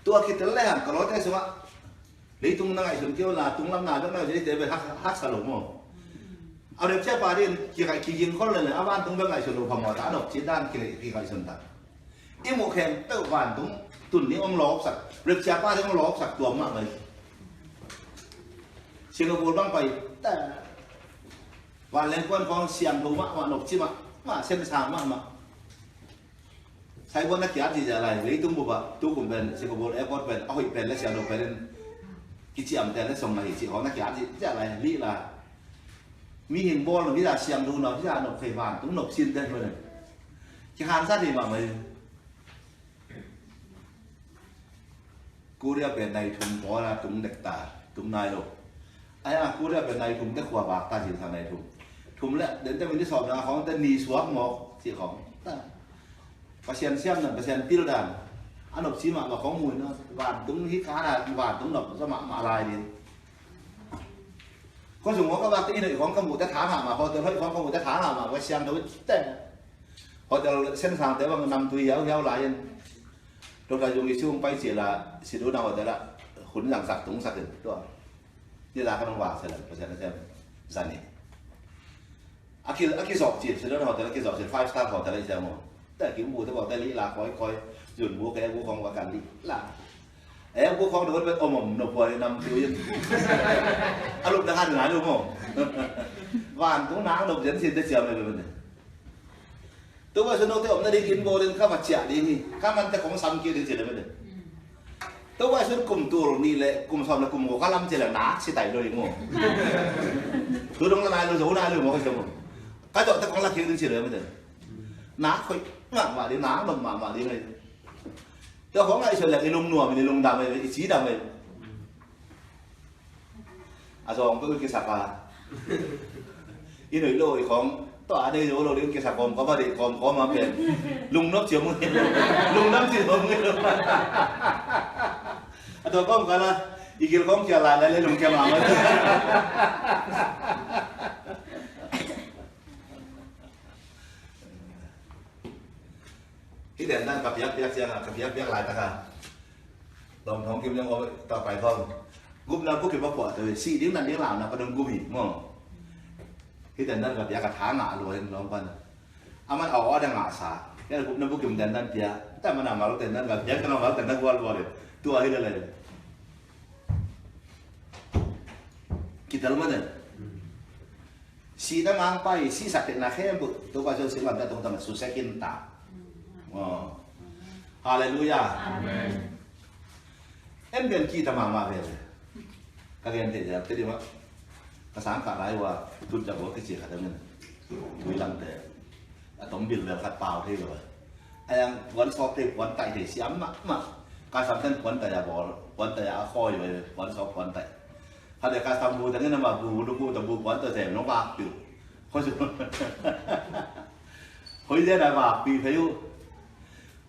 Tua kitel le hang ka lawte sungah leitung na ngaihsun kei uh la, tunglam na dong na ngaihsun kei uh te pen hak, haksa lo maw. A rapture pa din kiging khol le le a vantung bek ngaihsun lo phamawh ta, a nopci dan kingaihsun ta. I muh khempeuh vantung tun ni hong lawpsak, rapture pa ding hong lawpsak tuam mahmah hi. Singapore bang pai ta, vanleng kuan khawng siangtho mahmah, nopci mahmah, sensang mahmah. Saigon na kiat zihziah lai, leitung bup ah tukum pen Singapore airport pen a hoih pen le siangtho pen in kiciam pen le song na hi cih khawng na kiat zihziah lai, lih lai. Mihing bawl nop hi a, siangtho nop hi a, nop thei vantung nop sin te hi pen. Kihansa thei mahmah hi. Korea pen nai thum pawl a tung dek ta, tung nai lo. Ai a Korea pen nai thum te khua vak ta cih sa nai thum. Thum le den te min te sawm na khawng te ni suak mawk cih khawng ta. Pasian siam dan, Pasian pil dan. A nopci mahmah khawng mui na, vantung hi ka na, vantung nop sa mahmah lai din. Khua sung khawng ka vak te inn hoih khawng ka muh te tha mahmah, hotel hoih khawng ka muh te tha mahmah, ka siangtho te. Hotel sensang te bang namtui hiauhiau lai in. Doctor Yung Isu hong pai cil a, Sedona hotel ah hun zangsak tungsak in tua. Ni la ka nong vak sel a, Pasian a sem zan hi. A ki, a kizawk cil, Sedona hotel a kizawk cil, five star hotel a i sem maw. Te kim bu te bawk te lih la kawikawi, zun bu ke bu khawng va kan lih la. E bu khawng dawt bet om om nop buai namtui in. A lup na kan ngai lo maw. Vantung nang nop zen sin te ciam le bek. Tua bai sun note omna ding inn bawl in ka va ciah ding hi. Ka mante kong sam kik ding ci le mete. Tua bai sun kum tul nih le kum sawm le kum kua ka lam ci le nak si tai lo ding maw. Tu dong la nai lo zo nai lo maw ka ci maw. Ka zawh te kong la kik ding ci le mete. Nak khoih mahmah ding, nak nop mahmah ding ai. Tua kong ngaihsun le i lungnuam in i lungdam ai, i cidam ai. A zawng peuh i kisak a, i noih lo i khawng tawh a nei zo lo ding kisak kawmkawm a, deih kawmkawm a pen lungnop cia mung hi lo, lungnam cia mung hi lo. A tua kawmkal a i gil khawng kia lai lai le lungkia mahmah. Hih den dan ka piakpiak ciangin, ka piakpiak laitak a Dawng Thawng Kim Lian Aw ta pai khawng gupna bukim a puah tawh sih ding nan ding launa ka dong gup hi maw. Hih den dan ka piak ka tha ngah lua in lawng pan. Aman a aw a dang ngahsa. Hian gupna bukim den dan pia. Ta man a mal den dan ka piak, ka mal den dan gual gual in. Tua hi lele. Kitel man den. Sihna mangpai, sihsak theihna khempeuh Topa Jesu singlamteh tungtang susia khin ta. Aw. Halleluiah. Amen. En pen kihta mahmah veve. Ka gen theih zel te ding mah. Ka sang kah lai ua tut jak ua kici khat a min. Tui lamte. A tom bilbel khat pau thei lo. A yang puan sawp thei, puan taih thei siam mahmah. Ka sam ten puan taih a bawl, puan taih a khawi ve, puan sawp puan taih. Khat le ka sam bu tengin ama bu, bu, bu, bu, bu, puan taih sem nong vak piu. Khoi su. Khoi zen a vak piu phei u.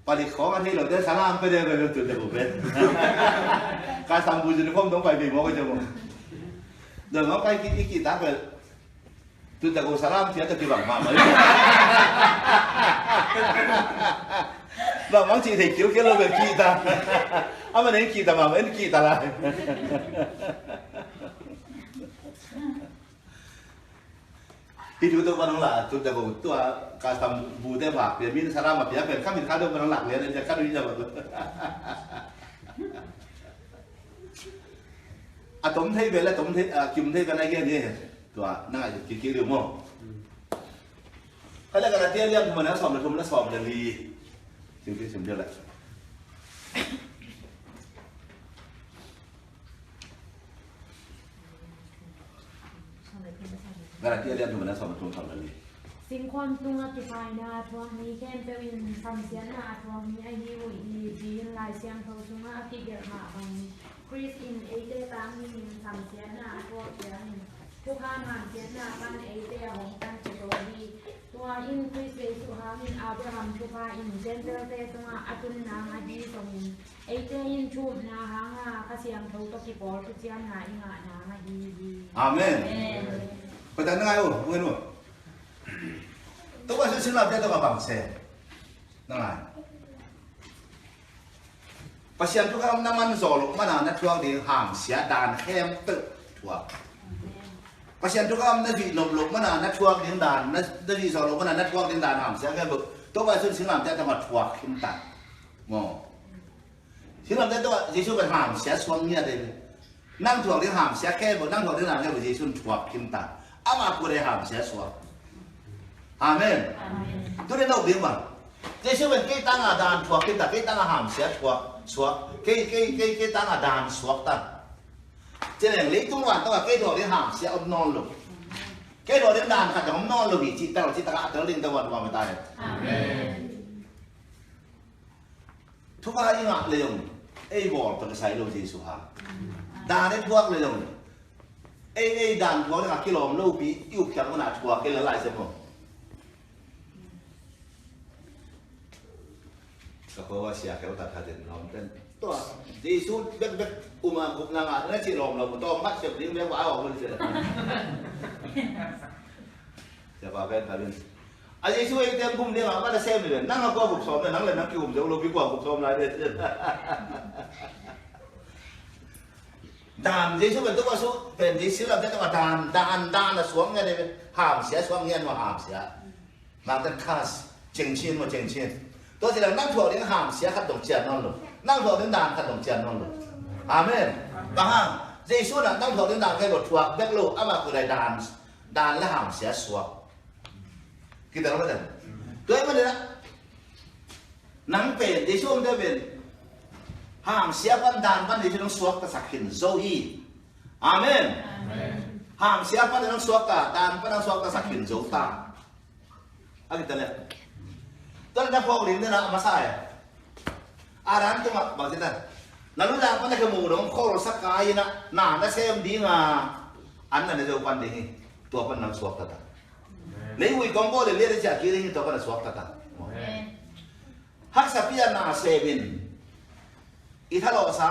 Palik khawng a thei lo te salam pe de pe lo tun te bu pe. Ka sam bu zin khawm dong pai pe mo ka jong. Dong pai ki, ki, ki ta pe. Tun ta ko salam cia ta kibang mahmah. Bang bang ci thei kiu kiu lo bel kihta. Ama nei kihta mahmah, en kihta lai. Hi tu tu panong la, tun ta ko tua ka sam bu te bak pia min salam a pia pen ka min ka do panong lak lian en ka du i ja ba. A tom thei bel, a tom thei, a kim thei bel a gen ni. Tua, na ngai kik kik ding maw. Ka le Galatia lian thum a neu sawm le thum le sawm le li. Sim, sim, sim, sim, le. Galatia lian thum a neu sawm le thum, sawm le li. Singkhuam tungah kiphaina a thuak mi khempeuh in samsiatna a thuak mi ahi uh hi, ci-in Lai Siangtho sungah a kigelh mah bangin Khrist in eite tang dingin samsiatna a thuak ciangin thukham hamsiatna pan eite a hong tangko hi. Tua in Khrist Jesuh hangin Abraham thupha in Gentile-te tungah a tun nang ahi zongin eite in thu upna hanga Kha Siangtho tawh kipawl thuciamna i ngah nang ahi hi. Amen. Amen. Pai ta na ngai uh, ngai uh. Topa Jesu singlamteh tawh a bang sem. Na ngai. Pasian thukham na man zawh loh mana na thuak ding hamsia dan khempeuh thuak. Pasian thukham na zuih nop loh mana na thuak ding dan, na, na zuih zawh loh mana na thuak ding dan hamsia khempeuh. Topa Jesu singlamteh tawh a thuak khin ta. Maw. Singlamteh tawh Jesu pen hamsia suak ngiat ei. Nang thuak ding hamsia khempeuh, nang thuak ding dan khempeuh Jesu in thuak khin ta. Ama kut ei hamsia suak. Amen. Amen. Tuni na up ding bang. Jesu pen kei tanga dan thuak khin ta, kei tanga hamsia thuak, suak. Kei, kei, kei, kei tanga dan suak ta. Ci leng leitung van tawh kei thuak ding hamsia om nawn lo. Kei thuak ding dan khat om nawn lo hi, cih ta lo, cih ta ka a tel ding tawh van van ta hi. Amen. Thupha i ngah le zong ei bawl pek sai lo Jesu ha. Dan i thuak le zong ei, ei dan thuak le ngah kilawm lo pi i up khiak mana thuak kei la lai se maw. Ka ko a sia khel ta kha den lawm ten. Tua Jesu bekbek uma gupna ngah na ci lawm lo, tawm khat sep ding bek va a awk lo se. Sia pa pen ta bin. A Jesu ei tem gum ding a, ka na sem ni le, nang a kua gup sawm le, nang le nang ki um deuh lo, pi kua gup sawm lai le. Dan Jesu pen tuk a su, pen Jesu lam te tuk a dan, dan, dan a suang nge de, hamsia suang nge no hamsia. Nang ten khas, cengchin mo cengchin. Tua ci lang nang thuak ding hamsia khat dong cian non lo. Nang thuak ding dan khat dong cian non lo. Amen. Bang hang, Jesu na nang thuak ding dan khat dong thuak bek lo, ama ku dai dan, dan le hamsia suak. Kita lo ka dan. Tua i man na, nang pen, Jesu om te pen. Hamsia pan dan pan Jesu nang suak ta sak khin zo hi. Amen. Amen. Hamsia pan nang suak ta, dan pan nang suak ta sak khin zo ta. A kita le. Tua na phawk ling na masa e. A dan tuma bang kita. Na lu dan pan na ke mu dong khol sak ka ina, na na sem ding a. An na na zo pan ding hi. Tua pan nang suak ta ta. Leivui kong bawl le le cia kiri hi tua pan a suak ta ta. Haksa pi a na semin i thalawhsa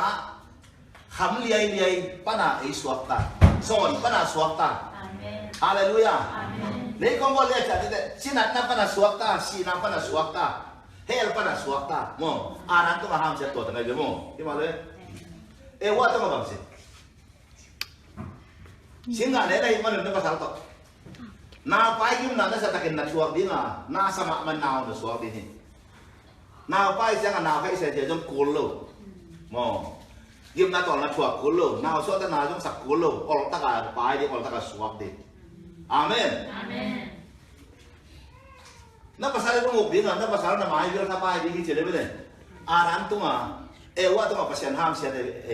kham liailiai pan a ei suak ta. Sawn pan a suak ta. Halleluia. Lei kong bawl le cia tite cinatna pan a suak ta, sihna pan a suak ta, hell pan a suak ta. Maw, a dan tung a hamsiat tua ta ngai ve maw. Hi mah le. E ua tung a bang si. Singgah le na hih manun na pasal tawh. Naupai gimna na sa takin na thuak ding a, na sa mahmah nau na suak ding hi. Naupai ciang a nau khaih sia cia zong kul lo. Maw. Gimna tawl na thuak kul lo. Nau suak ta na zong sak kul lo. Oltak a pai ding, oltak a suak ding. Amen. Na pasal i lunguk ding a, na pasal na mai vil kha pai ding hi ci le bele. A dan tung a, e ua tung a Pasian hamsiat e, e